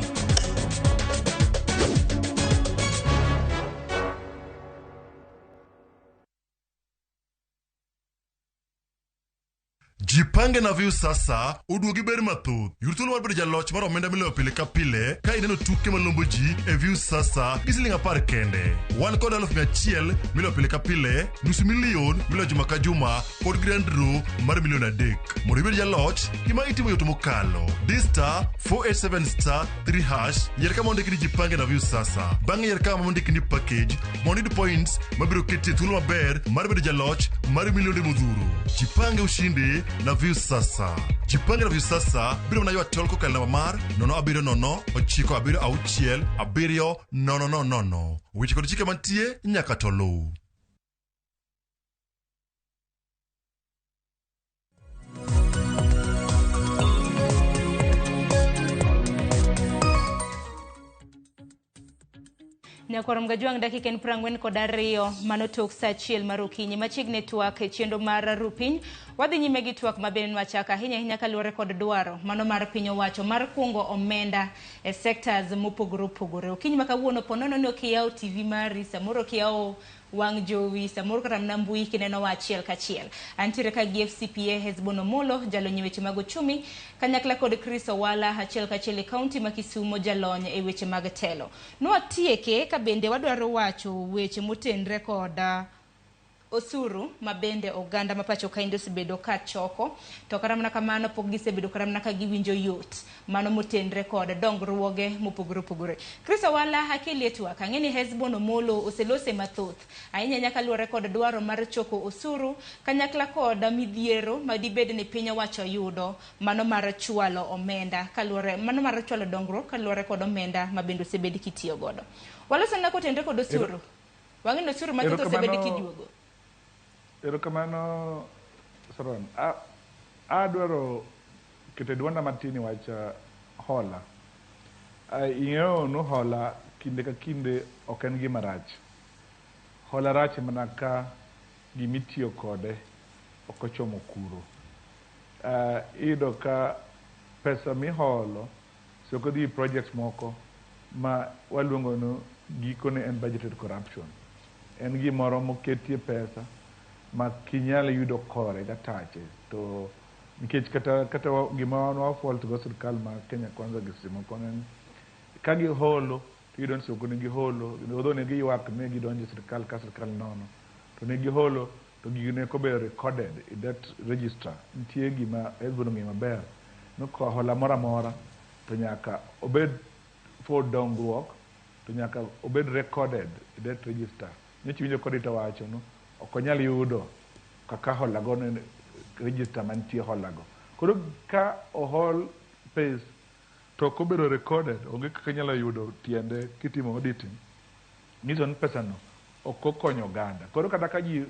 Jipange na Viusasa oduogi ber mathoth. Yud thuolo mar bedo jaloch mar omenda miloyo pile ka pile ka ineno tuke malombo ji e Viusasa gi siling 10 kende. Wan kod 100,000 miloyo pile ka pile, 500,000 miloyo juma ka juma kod grand draw mar 3 million. Mondo ibed jaloch, gima itimo yot mokalo. Di star 487 star 3 hash, yier kama ondiki ni Jipange na Viusasa. Bang'e yier kama ondiki ni package mondo iyud points mabiro keti e thuolo maber mar bedo jaloch mar milionde modhuro. Jipange ushinde na Viusasa. Jipange na Viusasa biro mana ywa tol kokalo namba mar 070 976 7000. Weche kod chike mantie nyaka to luw. Nyakwar Mgajwang' dakika en 42 mano tok saa 1 mar okinyi. Machiegni twak e chenro mar Rupiny. Wadhi nyime gi twak mabende nwachako ahinya ahinya kaluwore kod dwaro mano mar piny owacho mar kungo omenda e sectors mopogore opogore. Okinyi ma kawuono po nono ni ok iyawo TV mari, samoro ok iyawo wang' jowi, samoro kata mana mbui kineno wa achiel kachiel. Antiere ka gi FCPA Hesbon Omolo, jalony e weche mag ochumi, kanyakla kod Chris Owala achiel kachiel e kaunti ma Kisumo, jalony e weche mag telo. Nwatieke ka bende wadwaro wacho weche motenre kod osuru ma bende oganda ma pacho kaendi osebedo ka choko, to kata mana kamano pok gisebedo kata mana ka giwinjo yot mano motenre kod dongruoge mopogore opogore. Chris Owala, akeli e twak. Ang'e ni Hesbon Omolo oselose mathoth ahinya ahinya kaluwore kod dwaro mar choko osuru kanyakla kod midhiero madibed ni piny owacho yudo mano mar chwalo omenda kaluwore mano mar chwalo dongruok kaluwore kod omenda ma bende osebed kitiyo godo. Waloso na kotenre kod osuru. Wang'e ni osuru mathoth osebed kijuogo. Erokamano, Saron. Adwaro keto e duonda matin e wach hola. Ing'eyo ni hola kinde ka kinde ok en gima rach. Hola rach mana ka gimitiyo kode ok ochomo kuro. Iyudo ka pesa miholo soko dhi e projects moko ma waluongo ni gikone en budgeted corruption. En gimoro moketie pesa ma kinyal yudo kore gatache to nikech kata gima wan wa fault go sirikal ma Kenya Kwanza gi seche moko en ka giholo to iyudo ni seche ne giholo although ne giywak ne gidonjo e sirikal ka sirikal nono to ne giholo to gigi ne ok obedo recorded in that register. Nitie gima Hesbon ong'eyo maber ni hola moro amora to nyaka obed for dongruok to nyaka obed recorded in that register. Nyocha iwinjo ka auditor wacho no ok onyal yudo kaka hola go ne register mantie hola go. Koro ka ohol pes to ok obedo recorded, onge kaka inyalo yudo tiende kitimo auditing. Nyiso ni pesa no ok okonyo oganda. Koro kata ka ji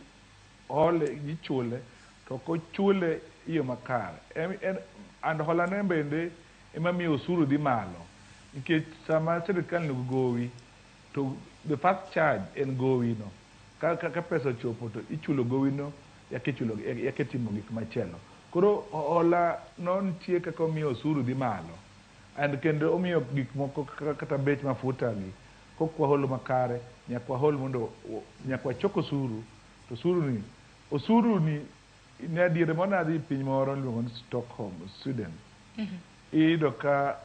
hole, ji chule, to ok ochule e yo makare. And hola ne bende ema miyo osuru dhi malo. Nikech sama sirikal onego gowi, to the first charge en gowi no. Ka pesa ochopo to ichulo gowi no, yaka ichulo, yaka itimo gik machielo. Koro hola no nitie kaka omiyo osuru dhi malo. And kendo omiyo gik moko kaka kata bech mafuta gi, kok waholo makare, nyaka wahol mondo nyaka wachok osuru, to osuru ni ne diere moro nadhi piny moro iluongo ni Stockholm, Sweden. Iyudo ka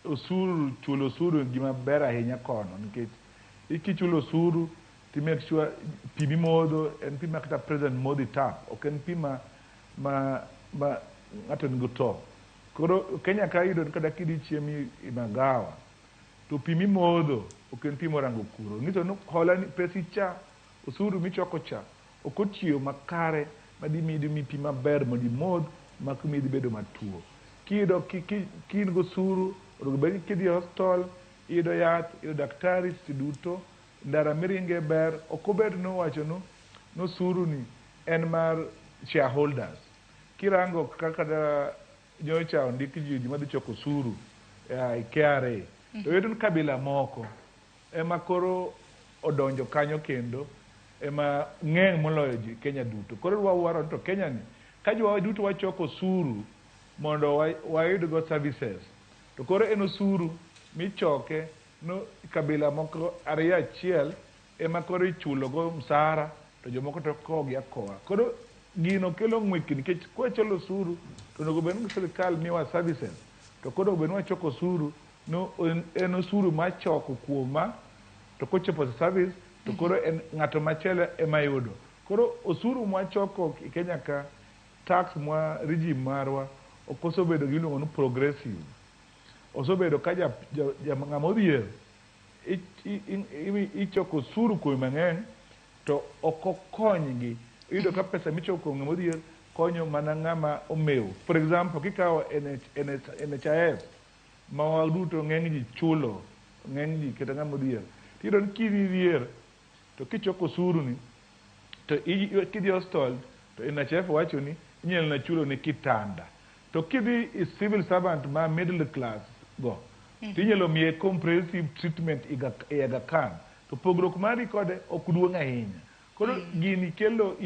osuru, chulo osuru en gima ber ahinya kono nikech kichulo osuru to make sure pi mimodho en pi ma kata president modho e tap, ok en pi ma ng'ato onego to. Koro Kenya ka iyudo ni kata kidhi chiemo e magawa to pi mimodho ok en pi morango kuro. Nyiso ni hola ni pesi cha, osuru michoko cha ok otiyo makare madhi miyi pi maber mondo imodh mak miyi idhi bedo matuo. Kiyudo ki in gosuru, onego bed ni kidhi e osiptal iyudo yath, iyudo daktari seche duto, ndara miringe ber, ok obed ni owacho ni osuru ni en mar shareholders. Kirango kaka nyocha ondik ji madhi choko osuru e KRA, to iyudo ni kabila moko ema koro odonjo kanyo kendo ema ng'eny moloyo ji Kenya duto. Koro wawaro to Kenya ni ka jowa duto wachoko osuru mondo wayudgo services to koro en osuru michoke no kabila moko ariyo achiel ema koro ichulo go msara to jomoko to kowogi akowa. Koro gino kelo ng'wech nikech kwachulo osuru to onego bed ni sirikal miyowa services to koro onego bed ni wachoko osuru no en osuru machoko kuoma to kochopo service to koro en ng'ato machielo ema yudo. Koro osuru mwachoko e Kenya ka tax mwa regime marwa ok osebedo gi iluongo ni progressive. Osebedo ka ng'ama odhier ichoko osuru kuome mang'eny to ok okonygi. Iyudo ka pesa michoko kuom ng'ama odhier konyo mana ng'ama omewo. For example, kikawo NHIF ma waduto ng'eny ji chulo, ng'eny ji kata ng'ama odhier. Tiyudo ni kidhier to kichoko osuru ni to kidhi hospital to NHIF wacho ni inyalo na chulo ni kitanda. To kidhi e civil servant ma middle class go to inyalo miye comprehensive treatment e Aga Khan. To pogruok mari kode ok duong' ahinya. Koro gini kelo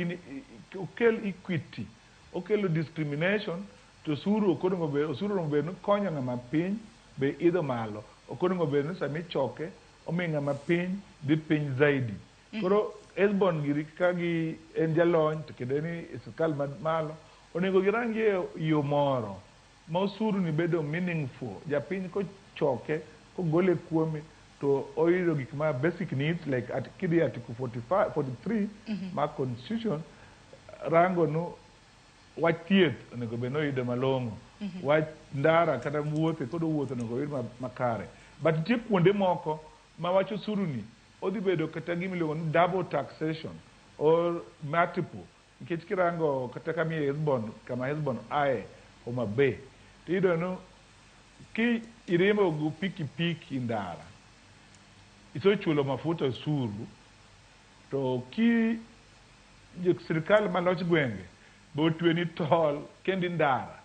okel equity, okelo discrimination to osuru ok onego bed, osuru onego bed ni konyo ng'ama piny be idho malo. Ok onego bed ni sama ichoke omiyo ng'ama piny dhi piny zaidi. Koro Hesbon giri ka gi en jalony to kendo en e sirkal malo onego girangie yo moro ma osuru ni bedo meaningful. Japiny kochoke kogole kuome to oyudo gik ma basic needs like at kidhi article 45, 43 mar constitution rango no wach thieth onego bed ni oyudo malong'o. Wach ndara kata wuothe kod owuotho onego oyud makare. But nitie kuonde moko ma wach osuru ni odhi bedo kata gima iluongo ni double taxation or multiple. Nikech kirango kata kama Hesbon, kama Hesbon ae Homa Bay, to iyudo ni ki iriembo gi pikipiki ndara, isechulo mafuta osuru, to ki sirikal maloch gwenge be otweni tol kendi ndara.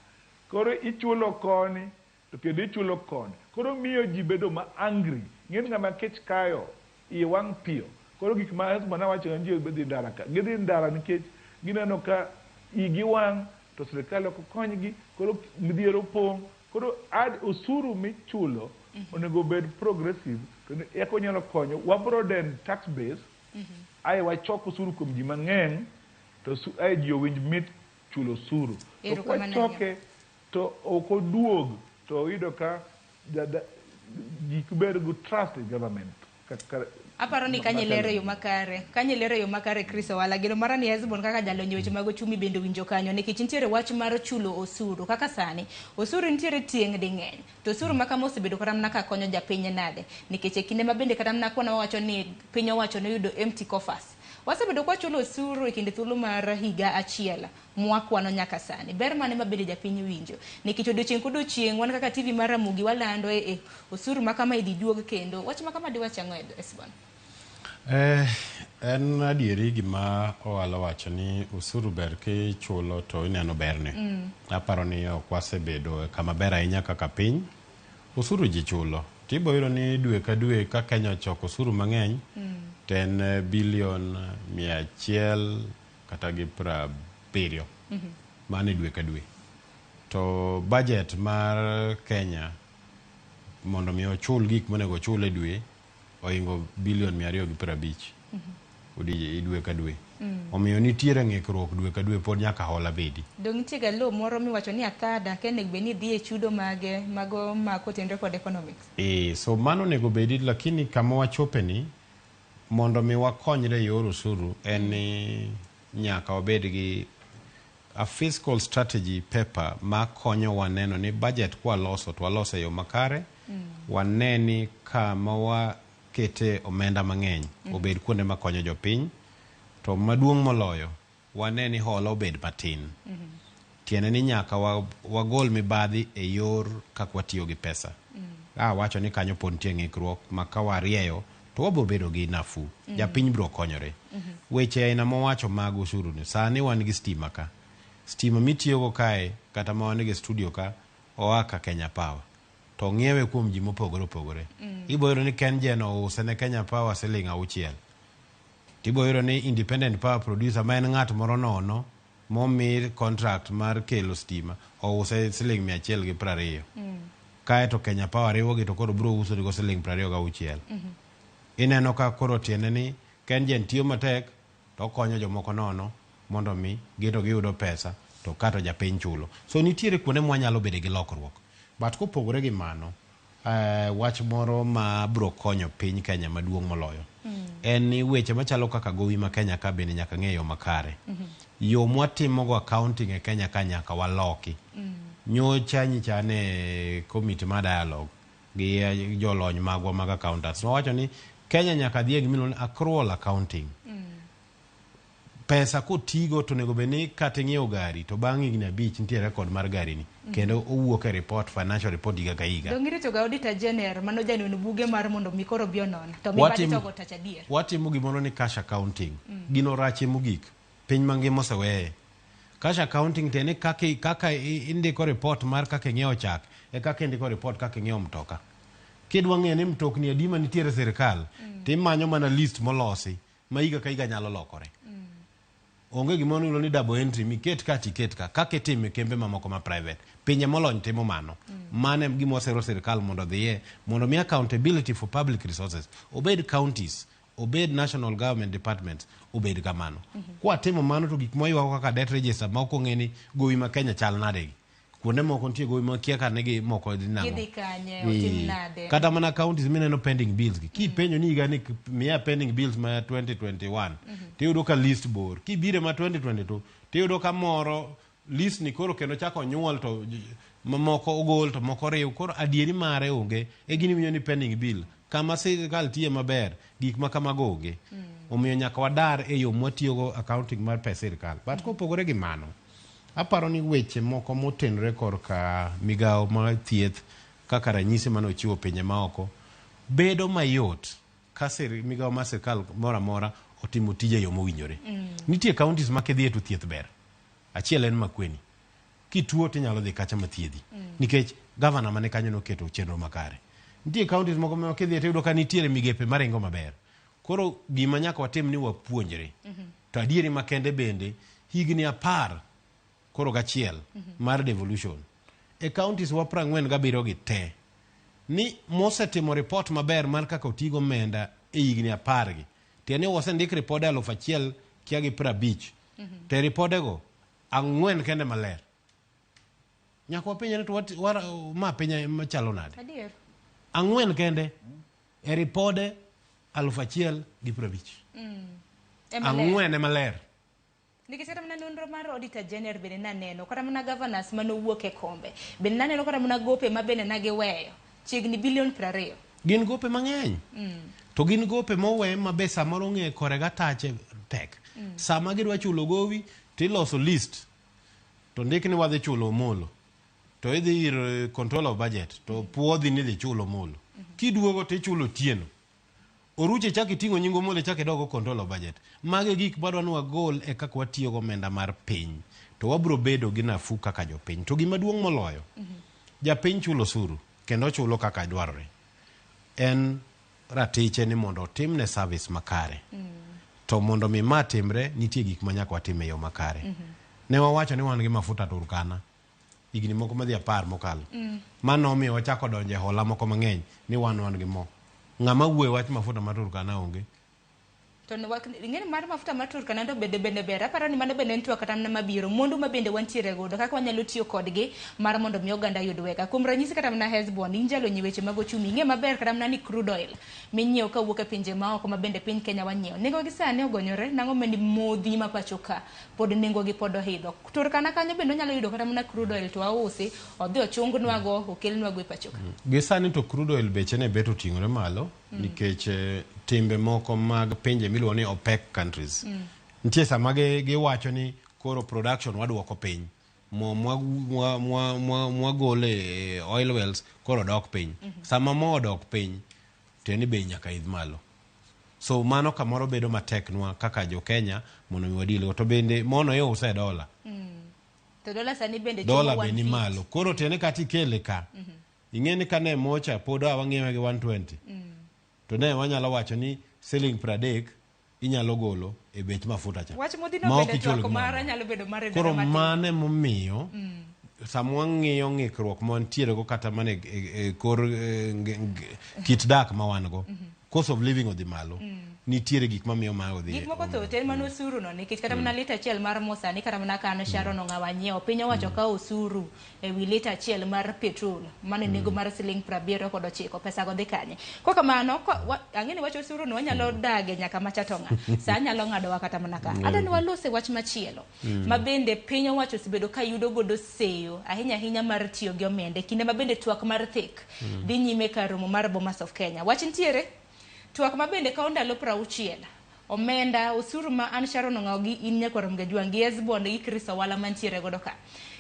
Koro ichulo koni to kendo ichulo koni. Koro miyo ji bedo ma angry. Ng'eni ng'ama kech kayo iye wang' piyo. Koro gik ma Hesbon awacho ni ji dhi ndara ka. Gidhi ndara nikech gineno ka igi wang' to sirikal ok okonygi, koro midhiero opong'. Koro ad osuru michulo onego bed progressive to eka onyalo konyo wa broaden tax base ae wachok osuru kuom ji mang'eny to ae ji owinj mit chulo osuru. To kwachoke to ok oduog to oyudo ka ji bed gi trust in government. Aparo ni kanyo ilero yo makare. Kanyo ilero yo makare Chris Owala. Geno mara ni Hesbon kaka jalony e weche mag ochumi bende winjo kanyo nikech nitiere wach mar chulo osuru. Kaka sani, osuru nitiere tieng' ding'eny. To osuru ma kama osebedo kata mana ka konyo japiny nade. Nikech e kinde ma bende kata mana kwana wawacho ni piny owacho noyudo empty coffers. Wasebedo kwachulo osuru e kinde thuolo mar higa achiel mwakwano nyaka sani. Ber mane ma bende japiny winjo? Nikech odiochieng' kodiochieng' wan kaka TV mar Ramogi walando e osuru ma kama idhi duog kendo. Wach ma kama diwach ang'o Hesbon? En adieri gima Owala wacho ni osuru ber kichulo to ineno berne. Aparo ni ok wasebedo kama ber ahinya kaka piny. Osuru ji chulo. Tibo yudo ni dwe ka dwe ka Kenya ochoko osuru mang'eny to en bilion 100 kata gi 70. Mano e dwe ka dwe. To budget mar Kenya mondo mi ochul gik monego ochul e dwe ohingo bilion 250 dwe ka dwe. Omiyo nitiere ng'ikruok dwe ka dwe pod nyaka hola bedi. Dong' nitie ga law moro miwacho ni athada ka onego bed ni idhi e chudo mage mago ma kotenore kod economics. So mano onego bedi lakini kama wachope ni mondo mi wakonyre e yor osuru en ni nyaka wabed gi a fiscal strategy paper ma konyowa neno ni budget kwaloso to waloso e yo makare. Wane ni kama wakete omenda mang'eny obed kuonde makonyo jopiny. To maduong' moloyo wane ni hola obed matin. Tiende ni nyaka wagol mibadhi e yor kaka watiyo gi pesa. Wacho ni kanyo pod nitie ng'ikruok ma ka warieyo to wabiro bedo gi nafuu. Japiny biro konyore. Weche aina mowacho mag osuru ni sani wan gi stima ka. Stima mitiyogo kae kata ma wan go e studio ka oa ka Kenya Power. to ong'iewe kuom ji mopogore opogore. Ibo yudo ni KenGen ouse ne Kenya Power siling 6. Tibo yudo ni independent power producer ma en ng'at moro nono momi contract mar kelo stima ouse siling 120. Kaeto Kenya Power riwogi to koro biro uso nigo siling 26. Ineno ka koro tiende ni KenGen tiyo matek to okonyo jomoko nono mondo mi gin to giyudo pesa to kato japiny chulo. So nitiere kuonde mwanyalo bede gi lokruok. But kopogore gi mano, wach moro ma bro konyo piny Kenya maduong' moloyo en ni weche machalo kaka gowi ma Kenya ka bende nyaka ng'e yo makare. Yo mwatimogo accounting e Kenya ka nyaka waloki. Nyocha nyicha ne committee mar dialogue gi jolony magwa mag accountants nowacho ni Kenya nyaka dhi e gimiluongo ni accrual accounting. Pesa kotigo to onego bed ni kata ing'iewo gari to bang' higni 5 nitie record mar gari ni kendo owuok e report, financial report higa ka higa. Dong' irito ga auditor general mano janon buge mar mondo mi koro obi onon to mibadhi to ogo tach adier. Watimo gimoro ni cash accounting. Gino rachie mogik. Piny mangima oseweye. Cash accounting tiende ni kaka indiko report mar kaka ing'iewo chak e kaka indiko report kaka ing'iewo mtoka. Kidwa ng'eyo ni mtokni adi manitiere e sirkal, timanyo mana list molosi ma higa ka higa nyalo lokore. Onge gimoro miluongo ni double entry miket ka tiket ka kaka itimo e kembe mamoko ma private. Pinje molony timo mano. Mano e gima wasero sirkal mondo odhiye mondo mi accountability for public resources obed counties, obed national government departments, obed kamano. Kwatimo mano to gik mwaywago kaka debt register ma ok ong'e ni gowi ma Kenya chal nade gi. Kuonde moko nitie gowi ma kia ka nigi moko dhi nang'o. Gidhi kanye, otim nade. Kata mana counties mineno pending bills gi. Kipenjo ni higa ni miya pending bills ma 2021 tiyudo ka list bor. Kibiro ma 2022 tiyudo ka moro list ni koro kendo chako nyuol to mamoko ogol to moko riw. Koro adieri mare onge. E gini winjo ni pending bill. Kama sirkal tiye maber, gik ma kamago onge. Omiyo nyaka wadar e yo mwatiyogo accounting mar pes sirkal. But kopogore gi mano, aparo ni weche moko motenore korka migawo mar thieth kaka ranyisi mane ochiwo pinje maoko bedo mayot ka migawo mar sirkal moro amora otimo tije e yo mowinjore. Nitie counties ma kidhiye to thieth ber. Achiel en Makueni. Kituo tinyalo dhi kacha mathiedhi. Nikech gavana mane kanyo noketo chenro makare. Nitie counties moko ma kidhiye tiyudo ka nitiere migepe maringo maber. Koro gima nyaka watim ni wapuonjre. To adieri makende bende higni 10 koro gachiel mar devolution. E counties wa 47 gi te ni mosetimo report maber mar kaka otigo omenda e higni 10 gi. Tiende ni wasendik ripode 1050. To e ripodego 4 kende maler. Nyaka wapenjre to ma piny machalo nade? Adier. 4 kende e ripode 1050. 4 ema ler. Nikech kata mana nonro mar Auditor General bende naneno, kata mana governors manowuok e kombe, bende naneno kata mana gope ma bende nagiweyo, chiegni bilion 20. Gin gope mang'eny. To gin gope mowe ma be samoro ng'e kore gatache tek. Sama gidwa chulo gowi, tiloso list. To ndik ni wadhi chulo Omolo. To idhi ir control of budget, to puodhi ni idhi chulo Omolo. Kiduogo tichulo Otieno. Oruche chak iting'o nying Omolo chak idogo control of budget. Magi gik madwa ni wagol e kaka watiyo gomenda mar piny. To wabro bedo gi nafuu kaka jopiny. To gima duong' moloyo, japiny chulo osuru kendo ochulo kaka dwarore. En ratiche ni mondo otimne service makare. To mondo mi ma timre, nitie gik ma nyaka watim e yo makare. Ne wawacho ni wan gi mafuta Turkana higni moko madhi 10 mokalo. Mano nomiyo wachako donjo e hola moko mang'eny ni wan gi mo. Ng'ama wuoyo wach mafuta ma Turkana onge. To ing'eni mar mafuta ma Turkana to bende bende ber. Aparo ni mano bende en twak kata mana mabiro. Mwandu ma bende wantiere godo kaka wanyalo tiyo kodgi mar mondo mi oganda yud wega. Kuom ranyisi kata mana Hesbon, in jalony e weche mag ochumi, ing'e maber kata mana ni crude oil minyiewo kawuok e pinje maoko ma bende piny Kenya wanyiewo. Nengo gi sani ogonyore, nang'o meni modhi ma pacho ka pod nengo gi pod ohidho. Turkana kanyo bende onyalo yudo kata mana crude oil to ausi, odhi ochungnwago, okelnwago e pacho ka. Gi sani to crude oil beche ne bet oting'ore malo. Nikech timbe moko mag pinje miluongo ni OPEC countries. Nitie sama giwacho ni koro production waduoko piny. Mo mwagolo e oil wells koro dok piny. Sama mo odok piny, to en bei nyaka idh malo. So mano kamoro bedo matek nwa kaka jo Kenya mondo mi wadil go. To bende mono iuse e dola. To dola sani bende Dola be ni malo. Koro tiende kata ikele ka. Ing'e ni kane mocha pod a wang'iewe gi 120. To ne wanyalo wacho ni siling 30 inyalo golo e bech mafuta cha. Wach modhino Ma ok bende ichul twak gimoro mara amora. nyalo bedo mare Koro bedo matin. mano emomiyo sama wang'iyo ng'ikruok ma wantiere go kata mana e kor kit dak ma wan go, cost of living odhi malo. Nitiere gik mamiyo ma odhi. Gik moko thoth en mana osuru no nikech kata mana lita achiel mar mo sani kata mana ka an Sharon Ong'awa nyiewo piny owacho kawo osuru e wi lita achiel mar petrol mano e nengo mar siling 79 pesa go dhi kanye. Kok kamano ang'e ni wach osuru no wanyalo dage nyaka macha to ng'a sa nyalo ng'adowa kata mana ka. Adwa ni walose wach machielo ma bende piny owacho osebedo ka yudo godo seyo ahinya ahinya mar tiyo gi omenda e kinde ma bende twak mar thek dhi nyime kar romo mar Bomas of Kenya. Wach nitiere twak ma bende kawo ndalo 60 omenda osuru ma an Sharon Ong'awo gi in Nyakwar Mgajwang' gi Esbond gi Chris Owala mantiere godo ka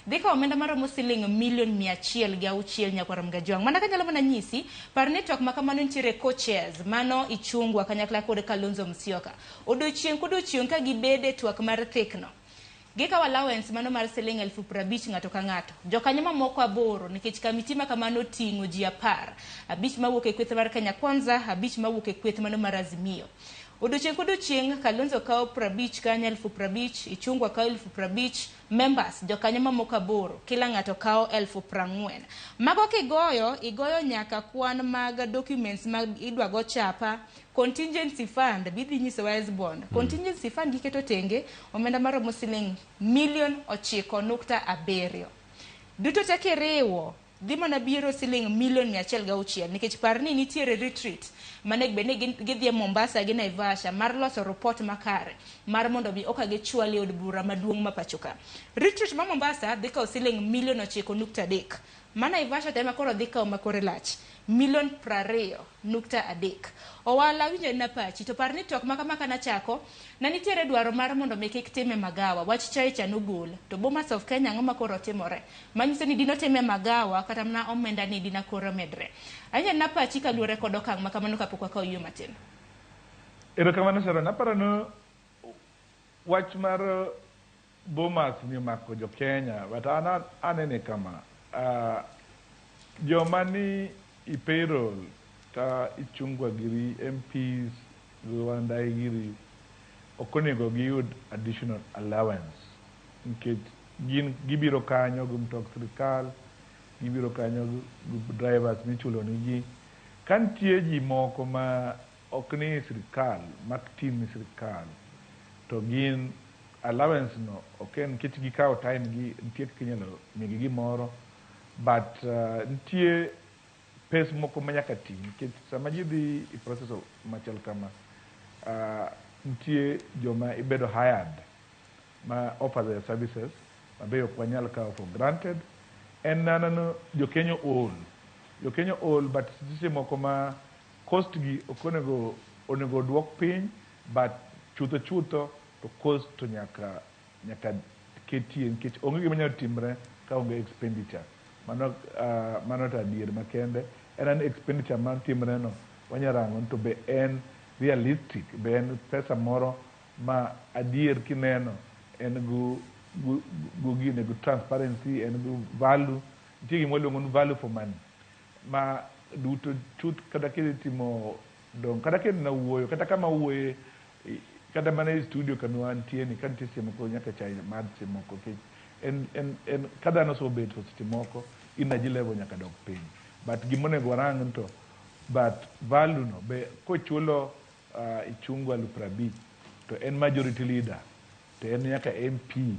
dhi kawo omenda maromo siling milion 106 Nyakwar Mgajwang'. Mana kanyalo mana nyisi par ni twak ma kamano nitiere co-chairs mano Ichung'wa kanyakla kod Kalonzo Musyoka odiochieng' kodiochieng' ka gibede twak mar thekno gikawo allowance mano mar siling 50,000 ng'ato ka ng'ato. Jokanyo mamoko 8 nikech kamiti ma kamano oting'o ji 10, 5 mawuok e kweth mar Kenya Kwanza, 5 mawuok e kweth mano mar Azimio. Odiochieng' kodiochieng' Kalonzo kawo 50 kanyo 50,000, Ichung'wa kawo 50,000, members jokanyo mamoko 8 kila ng'ato kawo 40,000. Mago kigoyo igoyo nyaka kwan mag documents mag idwa go chapa, contingency fund bidhi nyisowa Esbond. Contingency fund giketo tenge omenda maromo siling milion 9.7. Duto te kiriwo dhi mana biro siling milion 106 nikech par ni nitiere retreat manego bed ni gidhi e Mombasa gi Naivasha mar loso report makare mar mondo mi oka gichwal e od bura maduong' ma pacho ka. Retreat ma Mombasa dhi kawo siling milion 9.3. Ma Naivasha to ema koro dhi kawo makore lach milion 20.3. Owala winjo na pachi to par ni twak ma kama kana chako na nitiere dwaro mar mondo mi kik time magawa wach chai cha nogol to Bomas of Kenya ang'o ma koro timore manyiso ni dino time magawa kata mana omenda ni dina koro medre. Ahinya na pachi kaluwore kod okang' ma kamano kapok wakawo yie matin. Erokamano Sharon, aparo ni wach mar Bomas ni omako jo Kenya but an anene kama joma ni i payroll ka Ichung'wa giri MPs Wandayi giri ok onego giyud additional allowance nikech gin gibiro kanyo gi mtok sirikal, gibiro kanyo gi drivers michulo nigi. Ka nitie ji moko ma ok ni sirikal mak tim ni sirikal to gin allowance no ok en nikech gikawo time gi nitie kaka inyalo migi gimoro but nitie pes moko ma nyaka ti nikech sama ji dhi e process machal kama nitie joma ibedo hired ma offer their services ma be ok wanyal kawo for granted. En nano jo Kenya ool, jo Kenya ool but seche moko ma cost gi ok onego oduok piny but chutho chutho to cost to nyaka ketie nikech onge gima nyalo timre ka onge expenditure. Mano mano to adier makende en an expenditure mar timre no wanyalo rango to be en realistic, be en pesa moro ma adier kineno en go gine go transparency en go value. Nitie gima waluongo ni value for money ma duto chuth kata kitimo dong kata kidhi wuoyo kata kama wuoye kata mana e studio kama wantie ni ka nitie seche moko nyaka chai madh seche moko nikech en ka dhano osebeto seche moko energy level nyaka dok piny but gimonego warang to but value no be kochulo Ichung'wa 50,000 to en majority leader to en nyaka MP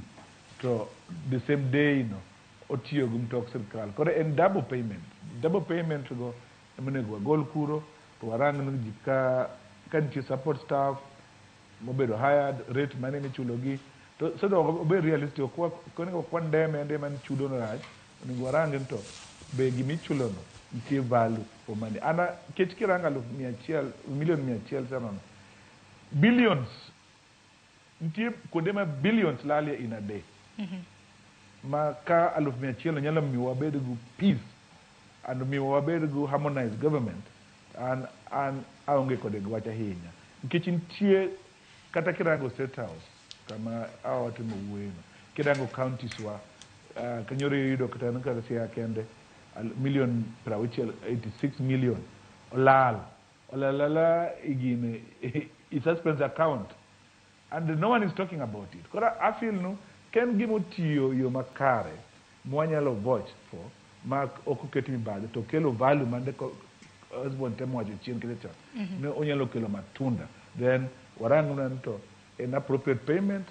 to the same day no otiyo gi mtok sirikal koro en double payment go emonego wagol kuro to warang ni ji ka nitie support staff mobedo hired rate mane michulo gi to so obed realistic ok onego kwan deme andema ni chudo no rach onego warang to be gimichulo no nitie value for money. Ana kech kirango 100,000 milion 100 sama billions nitie kuonde ma billions lalie in a day ma ka 100,000 nyalo miyo wabed gi peace and miyo wabed gi harmonized government an aonge kode gi wach ahinya nikech nitie kata kirango State House kama awatimo wuoyono kirango counties wa kanyoro iyudo kata kata Siaya kende million 60, 86 million olal olalala igine i suspense account and no one is talking about it. Koro I feel no ken gimotiyo yo makare mwanyalo vote for ma ok oket mibadhi to kelo value mande Osborne temo wacho chien kete cha ne onyalo kelo matunda. Then warang ni to an appropriate payment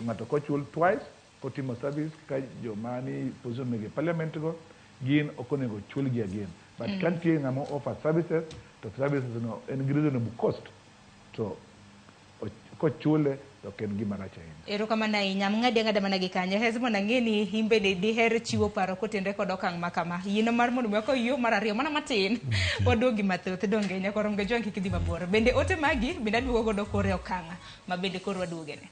ng'ato kochul twice kotimo service ka joma ni position mege parliament go gin ok onego chulgi again, but ka nitie ng'ama offer services to services no en gi reasonable cost to kochule to ok en gima rach ahinya. Erokamano ahinya. Ng'adi ang'ada mana gi kanyo. Hesbon ang'e ni in bende diher chiwo paro kotenre kod okang' ma kama. Yieno mar mondo mi wakaw yo mar ariyo mana matin. Waduogi mathoth donge nyakorom ga jwang' kik idhi mabor. Bende ote magi bende aduogo godo kore okang' ma bende koro waduogene.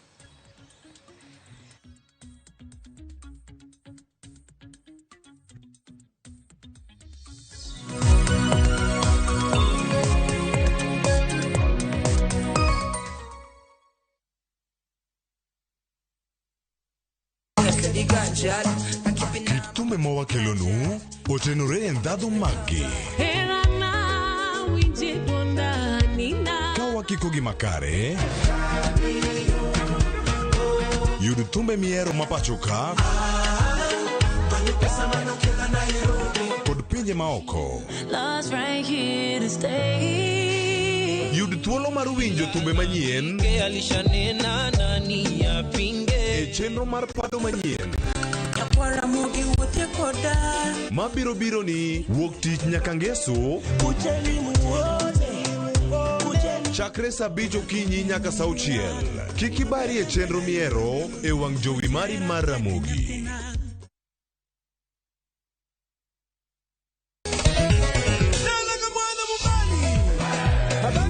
Kit thumbe mawakelonu otenore e ndhadhu maggi. Ka wakikogi makare, yud thumbe mihero mapacho ka kod pinje maoko. Yud thuolo mar winjo thumbe manyien e chenro mar pado manyien mabiro biro ni wuok tich nyaka ngeso chakre saa 5 okinyi nyaka saa 6. Kik ibari e chenro mihero e wang' jowi mari mar Ramogi.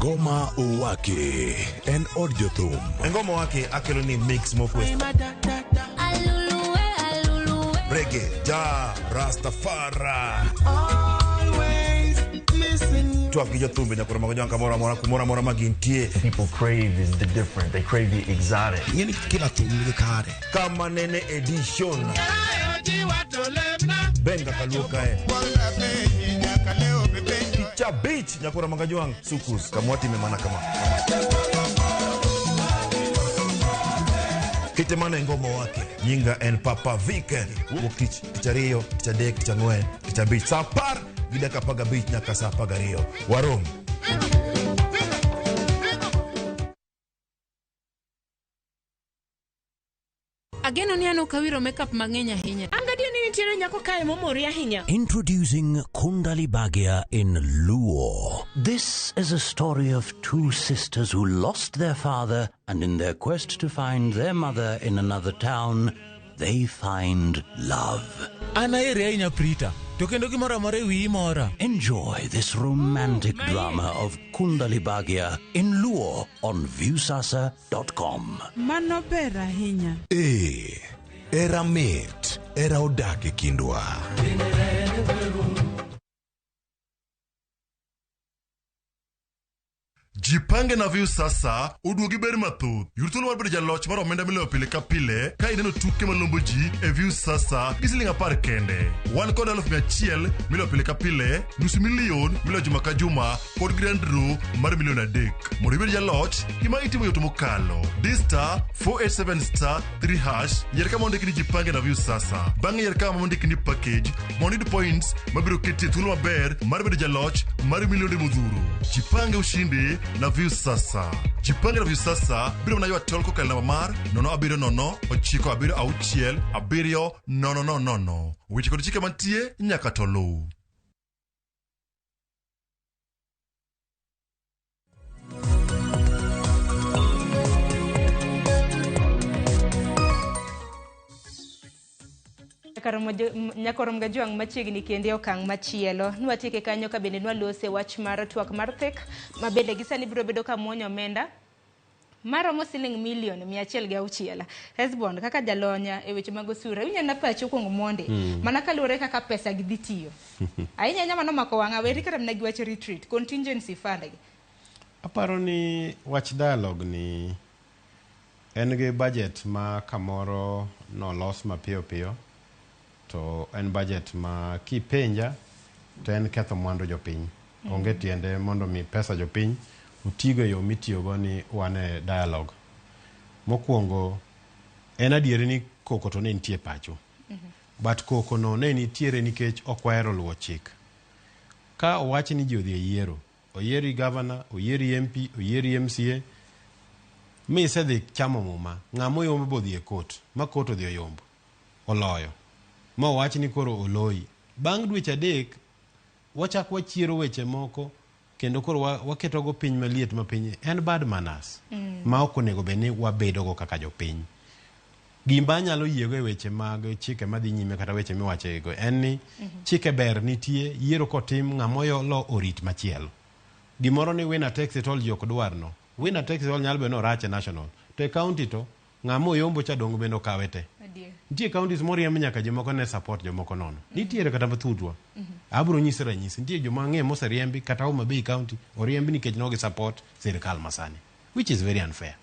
Ngoma Owake en od jothum. Ngoma Owake akelo ni mix mokwe. Reggae, ja, Rastafari. Twak gi jothumbe nyakoro mago jwang' kamoro amora kumoro amora ma gintie. People crave is the different. They crave the exotic. Ng'eni kila thum nigi kare. Kama nene edition. Benga kaluo kae. Picha beach nyakoro mago jwang' sukus kamwati memana kama. Kite mana e Ngoma Owake. Nyinga en Papa Viken. Wuok tich, tich ariyo, tich adek, tich ang'wen, tich abich. Saa 10 gi dakika 15 nyaka saa 12. Warom. Ageno ni an ok awiro makeup mang'eny ahinya. An gadier ni nitiere nyako kae momori ahinya. Introducing Kundali Bhagya in Luo. This is a story of two sisters who lost their father and in their quest to find their mother in another town, they find love. An aheri ahinya Prita, to kendo gimoro amora e wiyi mora. Enjoy this romantic drama of Kundali Bhagya in Luo on Viusasa.com. Mano ber ahinya. Ee, era mit, era odak e kindwa. Jipange na Viusasa oduogi ber mathoth. Yud thuolo mar bedo jaloch mar omenda miloyo pile ka pile ka ineno tuke malombo ji e Viusasa gi siling 10 kende. Wan kod 100,000 miloyo pile ka pile, nusu milion miloyo juma ka juma kod grand draw mar milion 3. Mondo ibed jaloch, gima itimo yot mokalo. Di star 487 star 3 hash, yier kama ondiki ni Jipange na Viusasa. Bang'e yier kama ondiki ni package mondo iyud points mabiro keti e thuolo maber mar bedo jaloch mar milionde modhuro. Jipange ushindi na Viusasa. Jipange na Viusasa biro mana ywa tol kokalo namba mar 070 976 7 0 0. Weche kod chike mantie nyaka to luw. Nyakorom Gajwang' machiegni kende okang' machielo. Nwatieke kanyo ka bende nwalose wach mar twak mar thek ma bende gi sani biro bedo ka muonyo omenda maromo siling milion 106. Hesbon kaka jalonya e weche mag osuru, inyalo na pachi okuongo mondi. Mana kaluwore kaka pesa gi dhi tiyo. Ahinya ahinya mano mako wang'a weri kata mana gi wach retreat, contingency fund gi. Aparo ni wach dialogue ni en gi budget ma kamoro nolos mapiyo piyo. to en budget ma kipenja to en ketho mwandu jopiny. Onge tiende mondo mi pesa jopiny otigo e yo mitiyogo ni wan e dialogue. Mokwongo en adieri ni koko to ne nitie pacho. But koko no ne nitiere nikech ok wahero luwo chik. Ka owach ni ji odhi e yiero, oyieri gavana, oyieri MP, oyieri MCA, mi isedhi chamo muma, ng'ama oyombo bodhi e court, ma court odhi oyombo, oloyo. Ma owach ni koro oloyi. Bang' dweche 3 wachak wachiero weche moko kendo koro waketogo piny maliet ma piny en bad manners ma ok onego bed ni wabedogo kaka jopiny. Gima anyalo yiego e weche mag chike madhi nyime kata weche miwacho en ni chike ber nitie, yiero kotim ng'ama olo orit machielo. Gimoro ni winner takes it all ji ok dwar no. Winner takes it all nyalo bedo ni orach e national. To e county to ng'ama oyombo cha dong' bende okawe te. Nitie counties moriemb nyaka jomoko ne support jomoko nono. Nitiere kata mathutwa. Abiro nyisi ranyisi. Nitie joma ang'eyo moseriembi kata Homa Bay county oriembi nikech ne ok support sirikal masani. Which is very unfair.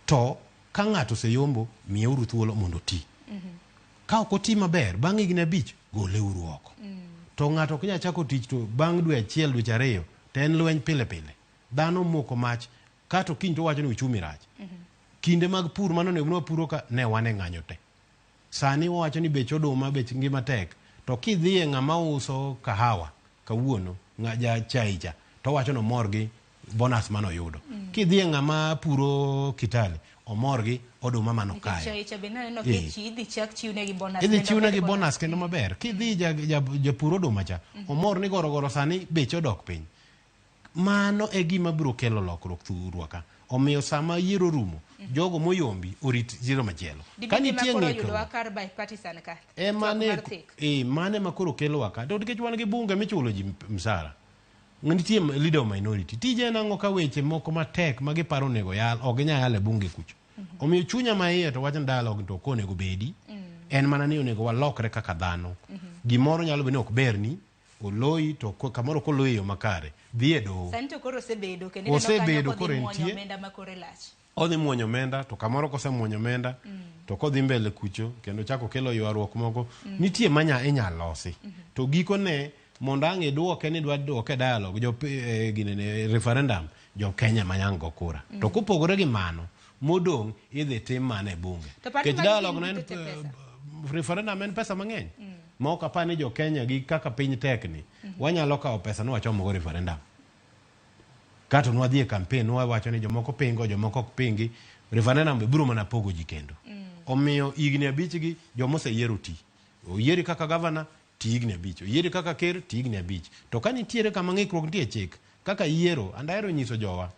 To ka ng'ato oseyombo, miyeuru thuolo mondo oti. Ka ok oti maber, bang' higni 5, goleuru oko. To ng'ato ok nyal chako tich to bang' dwe 1, dweche 2, to en lweny pile pile. Dhano moko mach, kato kiny to wacho ni uchumi rach. Kinde mag pur mano onego wapuro ka ne wan e ng'anyo te. Sani wawacho ni bech oduma, bech ngima tek. To kidhi e ng'ama uso kahawa kawuono, ja chai cha, to wacho ni omor gi bonus mano oyudo. Kidhi e ng'ama puro Kitale, omor gi oduma mano kayo. Chai cha bende aneno ka idhi chak chiwnegi bonus. Idhi chiwnegi bonus kendo maber. Kidhi japur oduma cha, omor ni gorogoro sani beche odok piny. Mano e gima biro kelo lokruok thurwa ka. Omiyo sama yiero rumo, jogo moyombi orit yiero machielo. Ka nitie ng'ikruok, mane ma koro kelowa ka. To nikech wan gi bunge michulo ji msara. Nitie leader of minority. Tije en ang'o ka weche moko matek ma giparo onego yal, ok ginyal yalo e bunge kucho. Omiyo chunya ma iye to wach ni dialogue to ok onego bedi. En mana ni onego walokre kaka dhano. Gimoro nyalo bedo ni ok berni, oloyi to kamoro koloyi e yo makare, dhi e doho. Sani to koro osebedo kendo ineno kanyo kodhi muonyo omenda ma kore lach. Odhi muonyo omenda to kamoro kosemuonyo omenda to kodhi mbele kucho kendo chako kelo ywaruok moko nitie manya inyalo losi. To gikone mondo ang' iduoke ni idwa duoke dialogue jo ginene referendum jo Kenya manyang' go kura. To kopogore gi mano modong' idhi tim mana e bunge. Nikech dialogue no en referendum en pesa mang'eny. Ma ok apar ni jo Kenya gi kaka piny tek ni wanyalo kawo pesa ni wachomo go referendum. Kato nwadhi e campaign wawacho ni jomoko pingo jomoko ok pingi, referendum be biro mana pogo ji kendo. Omiyo higni 5 gi joma oseyiero ti. Oyieri kaka governor ti higni 5, oyieri kaka ker ti higni 5. To ka nitiere kama ng'ikruok nitie e chik kaka yiero, and ahero nyiso jowa,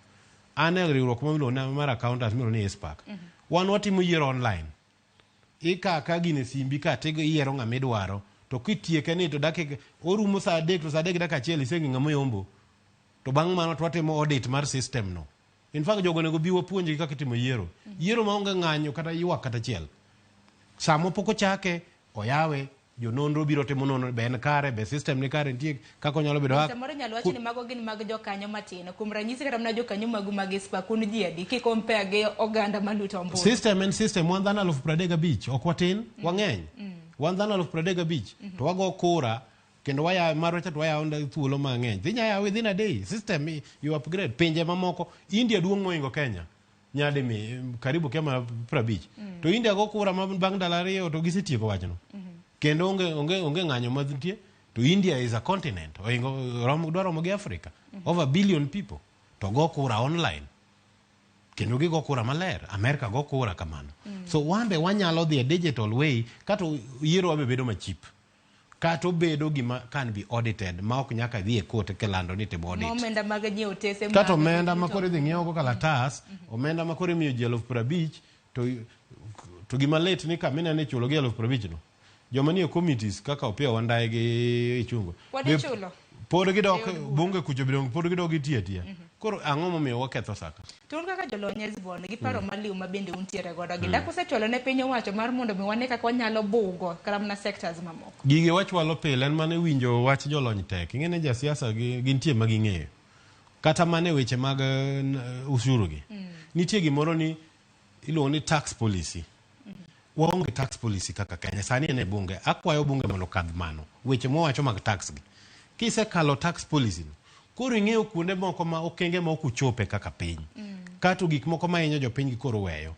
an e riwruok miluongo mar accountants miluongo ni ICPAK. Wan watimo yiero online. Ikaka gine simbi ka tigo iyiero ng'ama idwaro to kitieke ni to dakika orumo saa 3 to saa 3 dakika 1 iseng'e ng'ama oyombo. To bang' mano to watimo audit mar system no. In fact jogo onego bi wapuonjgi kaka itimo yiero. Yiero maonge ng'anyo kata ywak kata achiel. Sama pok ochake, oyawe, jononro biro timo nonro be en kare, be system ni kare, nitie kaka onyalo bedo hack. Samoro inyalo wach ni mago gin mag jokanyo matin. Kuom ranyisi kata mana jokanyo magu mag ICPAK un ji adi ki compare gi oganda maluto ombulu. System en system, wan dhano 35,000, ok watin, wang'eny. Wan dhano 35,000 to wago kura kendo waya marwa cha to wayawo thuolo mang'eny. Dhi nyayawo within a day, system you upgrade. Pinje mamoko, India duong' mohingo Kenya. Nyadi mi karibu kema 50. To India go kura ma bang' ndalo 2 to gisetieko wachno. Kendo onge ng'anyo ma nitie. To India is a continent. Ohingo rom dwaro romo gi Africa. Over billion people. To go kura online. Kendo gigo kura maler. America go kura kamano. So wambe wanyalo dhi e digital way kato yiero wabe bedo machip. Kata obedo gima can be audited ma ok nyaka dhi e court kilando ni timo audit. Omenda mag nyiewo otese Kata omenda ma koro idhi ng'iewo go kalatas, omenda ma koro imiyo ji 50,000 to gima lit ni kama ineno ichulo gi 50,000 no. Joma nie committees kaka Opiyo Wandayi gi Ichung'wa. Pod ichulo. Pod gidok bunge kucho bidong pod gidok gitiyo atiya. Koro ang'o momiyo waketho saka? To un kaka jolony Hesbon gi paro maliw ma bende untiere godo gi dak usechwalo ne piny owacho mar mondo mi wane kaka wanyalo bugo kata mana sectors mamoko. Gige wachwalo pile en mana winjo wach jolony tek. Ing'e ni jasiasa gintie ma ging'eyo. Kata mana e weche mag ushuru gi. Nitie gimoro ni iluongo ni tax policy. Waonge tax policy kaka Kenya. Sani en e bunge. Akwayo bunge mondo okadh mano. Weche mwawacho mag tax gi. Kisekalo tax policy no, koro ing'eyo kuonde moko ma okenge ma ok uchope kaka piny. Kato gik moko ma hinyo jopiny gi koro weyo.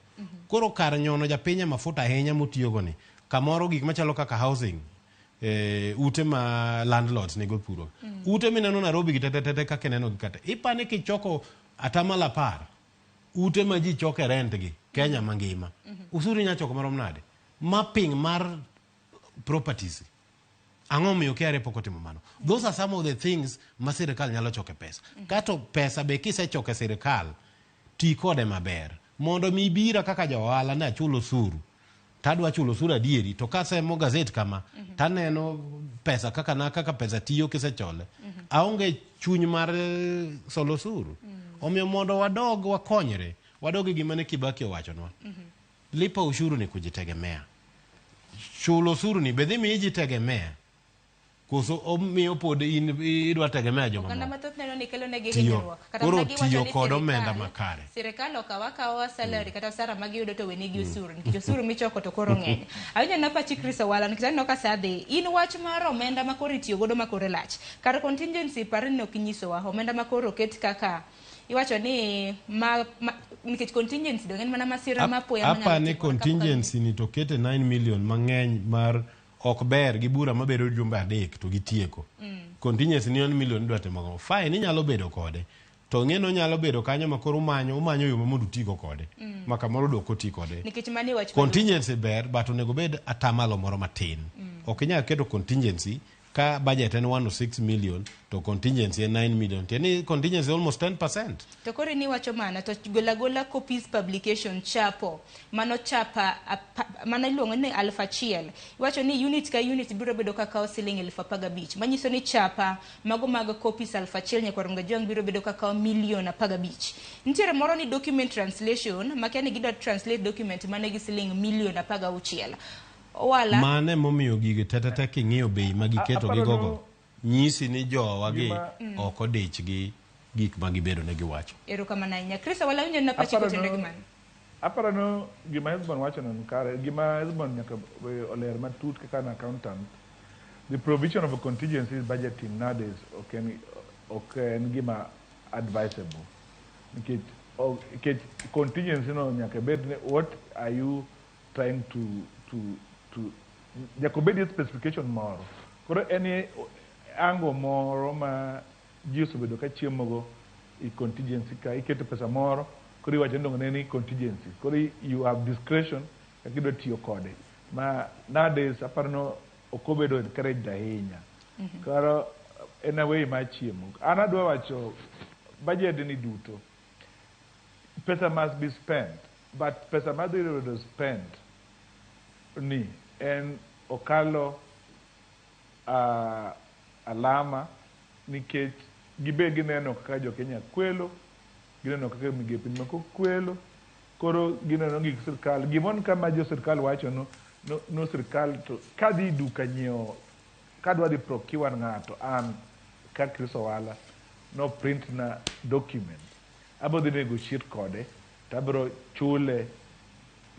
Koro kar nyono japiny e mafuta ahinya motiyogo ni, kamoro gik machalo kaka housing, ute ma landlords nigo puro. Ute mineno Nairobi gi tete kaka ineno gi kata. Ipani kichoko 10% ute ma ji choke rent gi Kenya mangima. Usuru inya choko marom nade? Mapping mar properties. Ang'o miyo KRA pok otimo mano? Those are some of the things ma sirikal nyalo choke pesa. Kato pesa be kisechoke sirikal, ti kode maber. Mondo mi bira kaka ja ohala ne achul osuru. Tadwa chulo osuru adieri, to kasemo gazet kama, taneno pesa kaka na kaka pesa tiyo kisechole. Aonge chuny mar solo osuru. Omiyo mondo wadog wakonyre, wadog e gima ne Kibaki owachonwa. Lipa ushuru ni kujitegemea. Chulo osuru ni be dhi miyi jitegemea. Koso omiyo pod in idwa tegemea joma Oganda moko. mathoth neno ni kelo negi Tiyo. hinyruok. Kata Koro mana giwacho tiyo ni kod omenda sirikal- makare. Sirikal okaw akawa salary kata osara ma giyudo to wenegi osuru nikech osuru michoko to koro ng'eny. Awinjo na pachi Chris Owala nikech aneno ka sa dhi. In wach mar omenda ma koro itiyo godo ma kore lach. Kar contingency par ni ok inyisowa omenda ma koro oket kaka iwacho ni ma, nikech contingency dong en mana masira ma apoya manyalo Apa ni timore kapok contingency ni to kete 9 million mang'eny mar ok ber gi bura mabedo jumbe 3 to gitieko. Contingency ni 1 million idwa timo ang'o? Fine, inyalo bedo kode. To ng'e no nyalo bedo kanyo ma koro umanyo yo ma mondo utigo kode. Ma kamoro dok oti kode. Nikech mano e wach maduong'. Contingency ber, but onego bed atamalo moro matin. Ok inyal keto contingency ka budget en 106 million to contingency en 9 million. Tiende ni contingency almost 10%. To koro in iwacho mana to gola gola copies publication chapo mano chapa mano iluongo ni 1000. Iwacho ni unit ka unit biro bedo ka kawo siling 15,000. Manyiso ni chapa mago mag copies 1000 nyakwar Mgajwang' biro bedo ka kawo milion 15. Nitiere moro ni document translation makia ni gidwa translate document mane gi siling milion 16. Owala. Mane momiyo gigi tetete king'iyo bei ma giketo gi gogo nyisi ni jowa gi ok odich gi gik ma gibedo ne giwacho. Erokamano ahinya. Chris Owala winjo na pachi kotenore gi mano. Aparo no gima Hesbon wacho no kare, gima Hesbon nyaka oler matut kaka an accountant. The provision of a contingency budgeting nowadays ok en gima advisable. Nikech contingency no nyaka bed ni what are you trying to nyaka obed gi specification moro. Koro en ango moro ma ji osebedo ka chiemogo i contingency ka iketo pesa moro koro iwacho ni dong ne ni contingency. Koro you have discretion kaka idwa tiyo kode. Ma nowadays aparo no ok obedo encouraged ahinya. Koro en a way mar chiemo. An adwa wacho budget ni duto. Pesa must be spent. But pesa madhi bedo spent ni en okalo alama nikech gibe gineno kaka jo Kenya kwelo, gineno kaka migepe moko kwelo, koro gineno gik sirkal. Gimon kama jo sirkal wacho no sirkal to kadhi duka nyiewo, kadwa dhi procure ng'ato an ka Chris Owala no print na document, abo dhi negotiate kode to abiro chule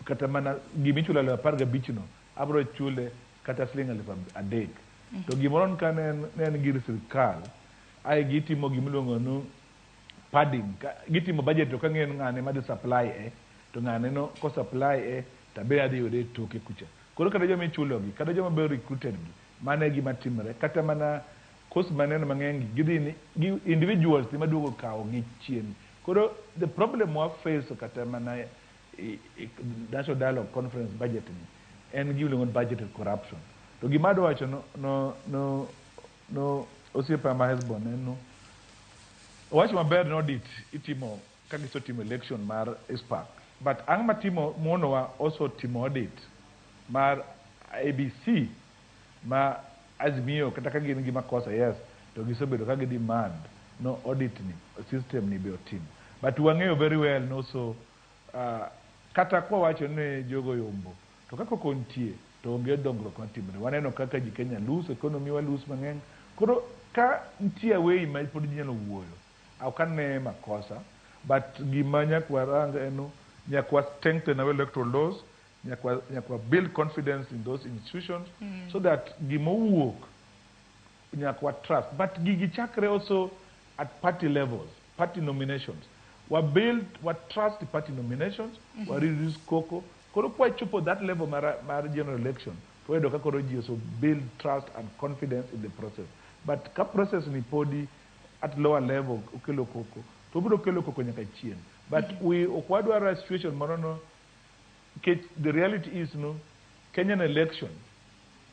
kata mana gimichulo 15,000 no abiro chule kata siling 3,000. To gimoro ka ne en gir sirkal, ae gitimo gimiluongo ni padding. Gitimo budget to kang'eyo ni ng'ane madhi supply e, to ng'ane no ko supply e, to be adhi yude e toke kucha. Koro kata joma ichulogi, kata joma be recruited gi, mano e gima timore. Kata mana course maneno mang'eny gi, gidhi ni, gi individuals ema duogo kawo gi chien. Koro the problem wa face kata mana National Dialogue Conference budget ni, en gima iluongo ni budgeted corruption. To gima adwa wacho no osiepa ma Hesbon en no, owacho maber ni audit itimo ka gisetimo election mar ICPAK. But ang' matimo monowa also timo audit mar ABC ma Azimio kata ka gin gi makosa yes, to gisebedo ka gi demand no audit ni system ni be otim. But wang'eyo very well no so kata kwa wacho ni jogo yombo to kaka koko nitie to onge dongruok matimore. Waneno kaka ji Kenya lose, economy wa lose mang'eny. Koro ka nitie way ma pod ji nyalo wuoyo, ok ane makosa, but gima nyaka warang en nyaka wa strengthen our electoral laws, Nyaka build confidence in those institutions so that gimowuok nyaka wa trust. But gigi chakre also at party levels, party nominations. Wa build, wa trust the party nominations, wa reduce koko. Koro kwa chopo that level mar general election, to wayudo ka koro ji also build trust and confidence in the process. But ka process ni podi at lower level okelo koko, to obiro kelo koko nyaka chieng'. But we ok wadwaro a situation moro no, nikech the reality is no, Kenyan election,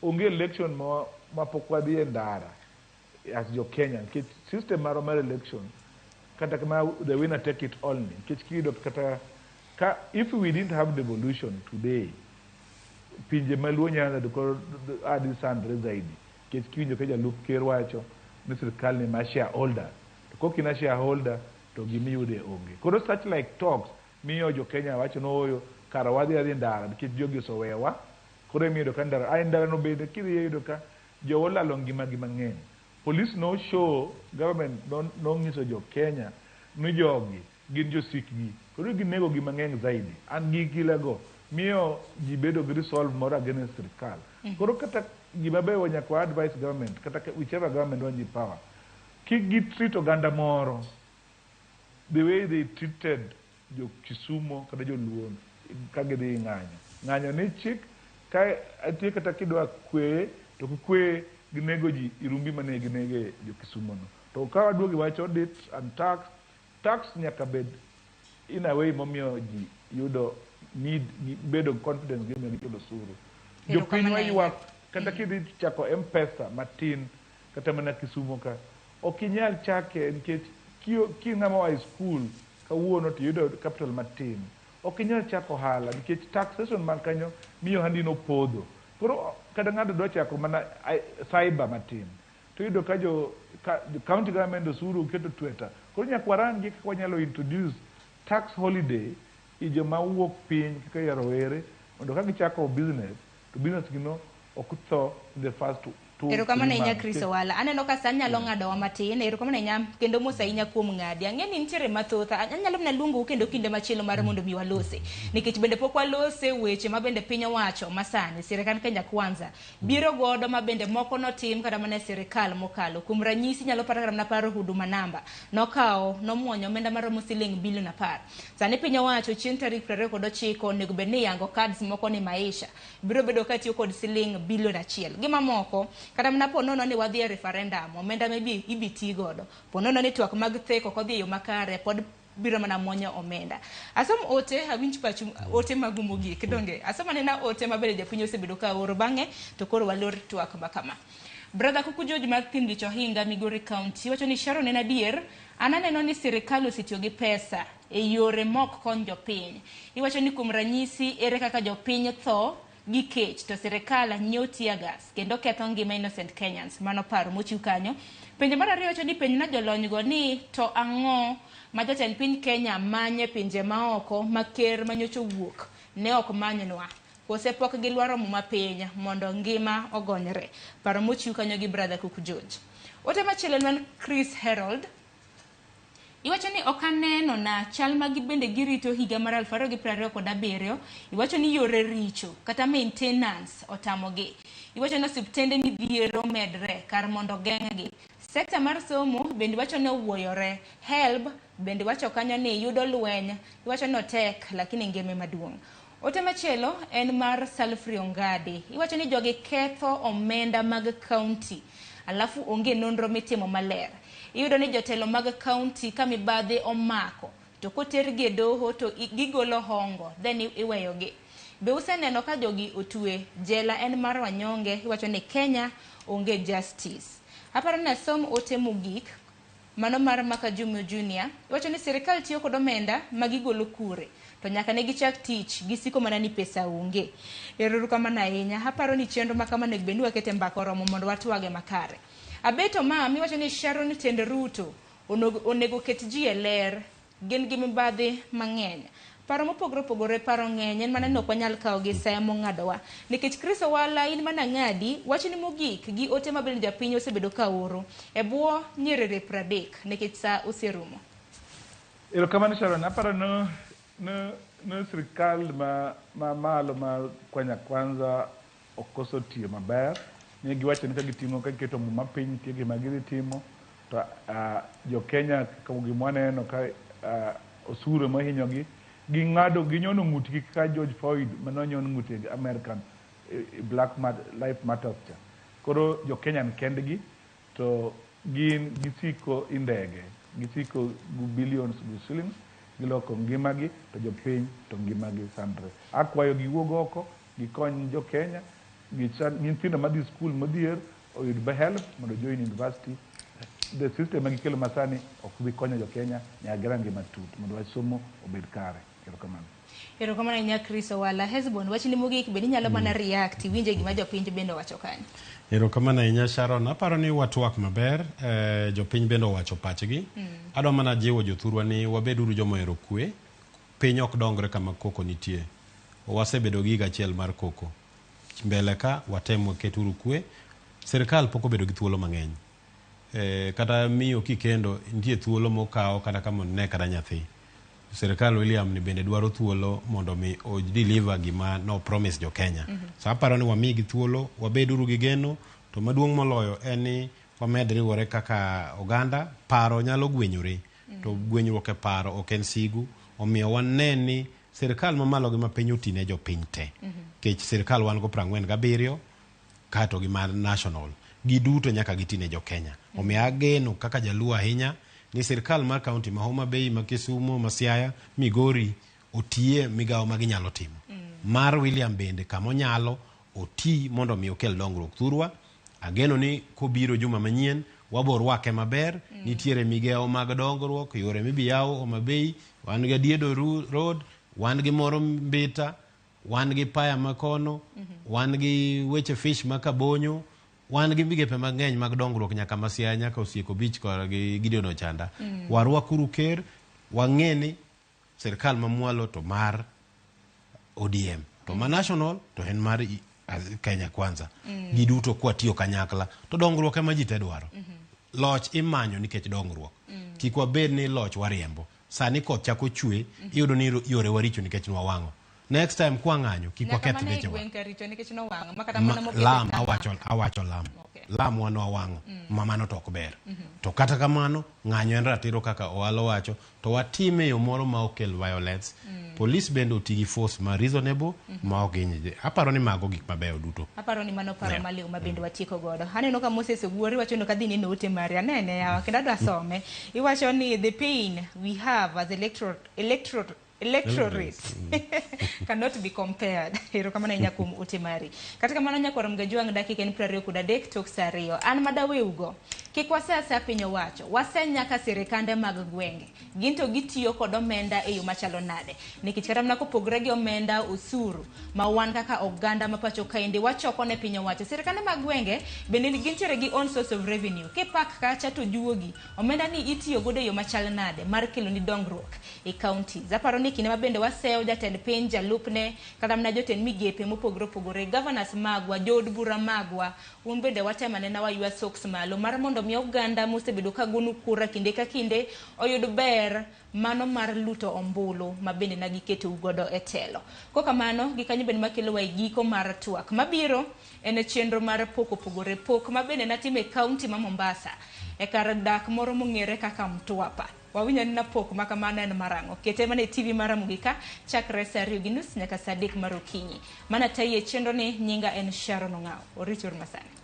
onge election ma pok wadhi e ndara as jo Kenya, nikech system marwa mar election kata kama the winner take it all ni, nikech kiyudo kata ka if we didn't have devolution today, pinje maluo Nyanza to koro adi sandre zaidi, nikech kiwinjo ka jalup ker wacho ni sirikal ni ma shareholder, to kok ina shareholder to gimiyude onge. Koro such like talks miyo jo Kenya wacho no oyo kara wadhi adhi ndara nikech jogi osewewa. Koro emiyudo ka ndara ai ndara no bende kidhi yudo ka jowa olalo ngimagi mang'eny. Police no show government nong'iso jo Kenya ni jogi gin josikgi, koro ginego gi mang'eny zaidi an gi kilago miyo ji bedo gi resolve moro against sirikal. Koro kata gima ber nyaka wa advise government, kata whichever government donji power, kik gi treat oganda moro the way they treated jo Kisumo kata jo Luo ka gidhi ng'anyo. Ng'anyo ni chik ka nitie kata kidwa kweye to kweye ginego ji irumbi mane ginege jo Kisumo no. To ka waduogo wach audit and tax, tax nyaka bed in a way momiyo ji yudo need bedo confidence gimiyo gichulo osuru. Jopiny waywak kata kidhi chako M-Pesa matin kata mana Kisumo ka ok inyal chake nikech ki ng'ama oa e school kawuono to yudo capital matin, ok inyal chako ohala nikech taxation man kanyo miyo ohandi no podho. Koro kata ng'ato dwa chako mana cyber matin to iyudo ka jo county government osuru keto tweta. Koro nyaka warangi kaka wanyalo introduce tax holiday i joma wuok piny kaka ya rowere mondo ka gichako business to business gino ok tho in the first 2 Erokamano ahinya Chris Owala. Aneno ka sa nyalo ng'adowa matin. Erokamano ahinya kendo mos ahinya kuom ng'adi. Ang'e ni nitiere mathoth. Anyalo mana luongou kendo kinde machielo mar mondo mi walose. Nikech bende pok walose weche ma bende piny owacho masani, sirikand Kenya Kwanza biro godo ma bende moko notim kata mana e sirikal mokalo. Kuom ranyisi nyalo paro kata mana paro Huduma Namba. Nokawo, nomuonyo omenda maromo siling bilion 10. Sani piny owacho chieng' tarik 29 onego bed ni yango cards moko ni Maisha biro bedo katiyo kod siling bilion 1. Gi mamoko kata mana po nono ni wadhi e referendum, omenda maybe ibi ti godo. Po nono ni twak mag theko ok odhi e yo makare, pod biro mana muonyo omenda. Asom ote, awinj pachu ote magu mogik, donge? Asom anena ote mabende japiny osebedo ka oro bang'e, to koro walor twak ma kama. Brother Kuku George mar Thimlich Ohinga, Migori County, wacho ni Sharon en adier, an aneno ni sirikal osetiyo gi pesa e yore mok kony jopiny. Iwacho ni kuom ranyisi ere kaka jopiny tho gi kech to sirikal nyiewo tear gas kendo ketho ngima innocent Kenyans. Mano paro mochiw kanyo. Penjo mar ariyo wacho ni penjna jolony go ni to ang'o ma jatend piny Kenya manye pinje maoko ma ker manyocha owuok ne ok manynwa, kose pok gilwaro muma piny mondo ngima ogonyre. Paro mochiw kanyo gi brother Kuku George. Ote machielo en Chris Harold. Iwacho ni ok aneno na chal ma bende girito higa mar 2027. Iwacho ni yore richo kata maintenance otamogi. Iwacho ni osiptende midhiero medre kar mondo geng'gi. Sekta mar somo bende iwacho ni owuoyore. HELB bende iwacho kanyo ni yudo lweny. Iwacho ni otek lakini ngima maduong'. Ote machielo en mar Salfri Ongadi. Iwacho ni jogi ketho omenda mag county alafu onge nonro mitimo maler. Iyudo ni jotelo mag county ka mibadhi omako to kotergi e doho to gigolo hongo then iweyogi. Be useneno ka jogi otwe jela en mar wanyonge? Iwacho ni Kenya onge justice. Aparo ni asom ote mogik mano mar Maka Jumio Junior. Iwacho ni sirikal tiyo kod omenda ma gigolo kure to nyaka ne gichak tich gisiko mana ni pesa onge. Erokamano ahinya. Aparo ni chenro ma kama onego bed ni wakete mbaka oromo mondo watwage makare. Abeto mam iwacho ni Sharon Tend Ruto onego ket ji e ler, gin gi mibadhi mang'eny. Paro mopogore opogore, paro ng'eny, en mana ni ok wanyal kawo gi sa mong'adowa. Nikech Chris Owala in mana ng'adi, wachni mogik gi ote ma bende japiny osebedo ka oro e bwo nyiriri 30 nikech sa oserumo. Erokamano Sharon, aparo no no sirikal ma malo ma Kenya Kwanza okoso tiyo maber. Ne giwacho ni ka gitimo ka giketo muma piny nitie gima gidhi timo to jo Kenya gima waneno ka osuru mohinyogi ging'ado ginyono ng'utgi kaka George Floyd manonyon ng'ute American Black Life Matters cha. Koro jo Kenya ni kendgi to gin gisiko indege gisiko billions gi shillings giloko ngimagi to jopiny to ngimagi sandre. Akwayo giwuog oko gikony jo Kenya nyithindo madhi skul modhier oyud help mondo join university. The system ma gikelo masani ok bi konyo jo Kenya nyaka girange matut mondo wach somo obed kare. Erokamano. Erokamano ahinya Chris Owala. Hesbon, wachni mogik bende inyalo mana react iwinje gima jopiny bende owacho kanyo. Erokamano ahinya Sharon. Aparo ni watwak maber, jopiny bende owacho pachgi. Adwa mana jiwo jothurwa ni wabeduru joma ohero kwe. Piny ok dongre kama koko nitie. Wasebedo gi higa achiel mar koko. Mbele ka watem waketuru kwe. Sirikal pok obedo gi thuolo mang'eny. Kata miyo kikendo nitie thuolo mokawo kata ka mondo ine kata nyathi. Sirikal William ni bende dwaro thuolo mondo mi o deliver gima no promise jo Kenya. So aparo ni wamigi thuolo, wabeduru gi geno, to maduong' moloyo en ni wamed riwore kaka oganda, paro nyalo gwenyore. To gwenyruok e paro ok en sigu. Omiyo wane ni sirikal mamalo gi mapiny oti ne jopiny te. Nikech sirikal wan go 47 kato gi mar national. Giduto nyaka giti ne jo Kenya. Omiyo ageno kaka jaluo ahinya ni sirikal mar county ma Homa Bay, ma Kisumu, ma Siaya, Migori otiye migawo ma ginyalo timo. Mar William bende kama onyalo oti mondo mi okel dongruok thurwa. Ageno ni kobiro juma manyien wabo rwake maber. Nitiere migawo mag dongruok, yore mibi yaw Homa Bay, wan gi Adiedo Road, wan gi moro Mbita, wan gi Paya makono, wan gi weche fish ma Kabonyo, wan gi migepe mang'eny mag dongruok nyaka Masiaya nyaka Osieko Beach kod gi Gideon Ochanda. Warwakuru ker, wang'e ni sirikal mamwalo to mar ODM, to ma national to en mar Kenya Kwanza. Giduto kwatiyo kanyakla to dongruok ema ji te dwaro. Loch imanyo nikech dongruok. Kik wabed ni loch wariembo. Sani koth chako chwe, iyudo ni yore waricho nikech nwawang'o. Next time kwang'anyo kik waketh gechewa. Lam awacho lam. Lam wan wawang'o. Ma mano to ok ber. To kata kamano ng'anyo en ratiro kaka Owalo wacho, to watime e yo moro ma ok kel violence. Police bende oti gi force ma reasonable ma ok hiny ji. Aparo ni mago gik mabeyo duto. Aparo ni mano paro maliw ma bende watieko godo. Aneno ka Moses Oguori wacho ni ok adhi neno ote mari. Anene yawa kendo adwa some. Iwacho ni the pain we have as electorate cannot be compared. Erokamano ahinya kuom ote mari. Kata kamano nyakwar Mgajwang' dakika en 23 tok saa 2. An madaweugo. Kik wase asa piny owacho. Wase nyaka sirikande mag gwenge. Gin to gitiyo kod omenda e yo machalo nade. Nikech kata mana kopogore gi omenda osuru ma wan kaka oganda ma pacho kaendi wachoko ne piny owacho. Sirikande mag gwenge bende gintiere gi own source of revenue. Kipak kacha to juogi. Omenda ni itiyo godo e yo machal nade mar kelo ni dongruok e counties. Aparo ni kinde ma bende waseyo jatend piny, jalupne, kata mana jotend migepe mopogore opogore, governors magwa, jood bura magwa, un bende watem anena waywa socks malo mar mondo mi oganda mosebedo ka gonu kura kinde ka kinde oyud ber mano mar luto ombulu ma bende na giketou godo e telo. Kokamano, gikanyo bende makelowa e giko mar twak. Mabiro en chenro mar pok opogore pok ma bende natimo e county ma Mombasa e kar dak moro mong'ere kaka Mtwapa. Wawinjo ni pok ma kamano en marang'o. Kete mana e TV mar Ramogi ka chakre saa 2:30 nyaka saa 3 mar okinyi. Mana tayi e chenro ni nyinga en Sharon Ong'awo. Orit yor masani.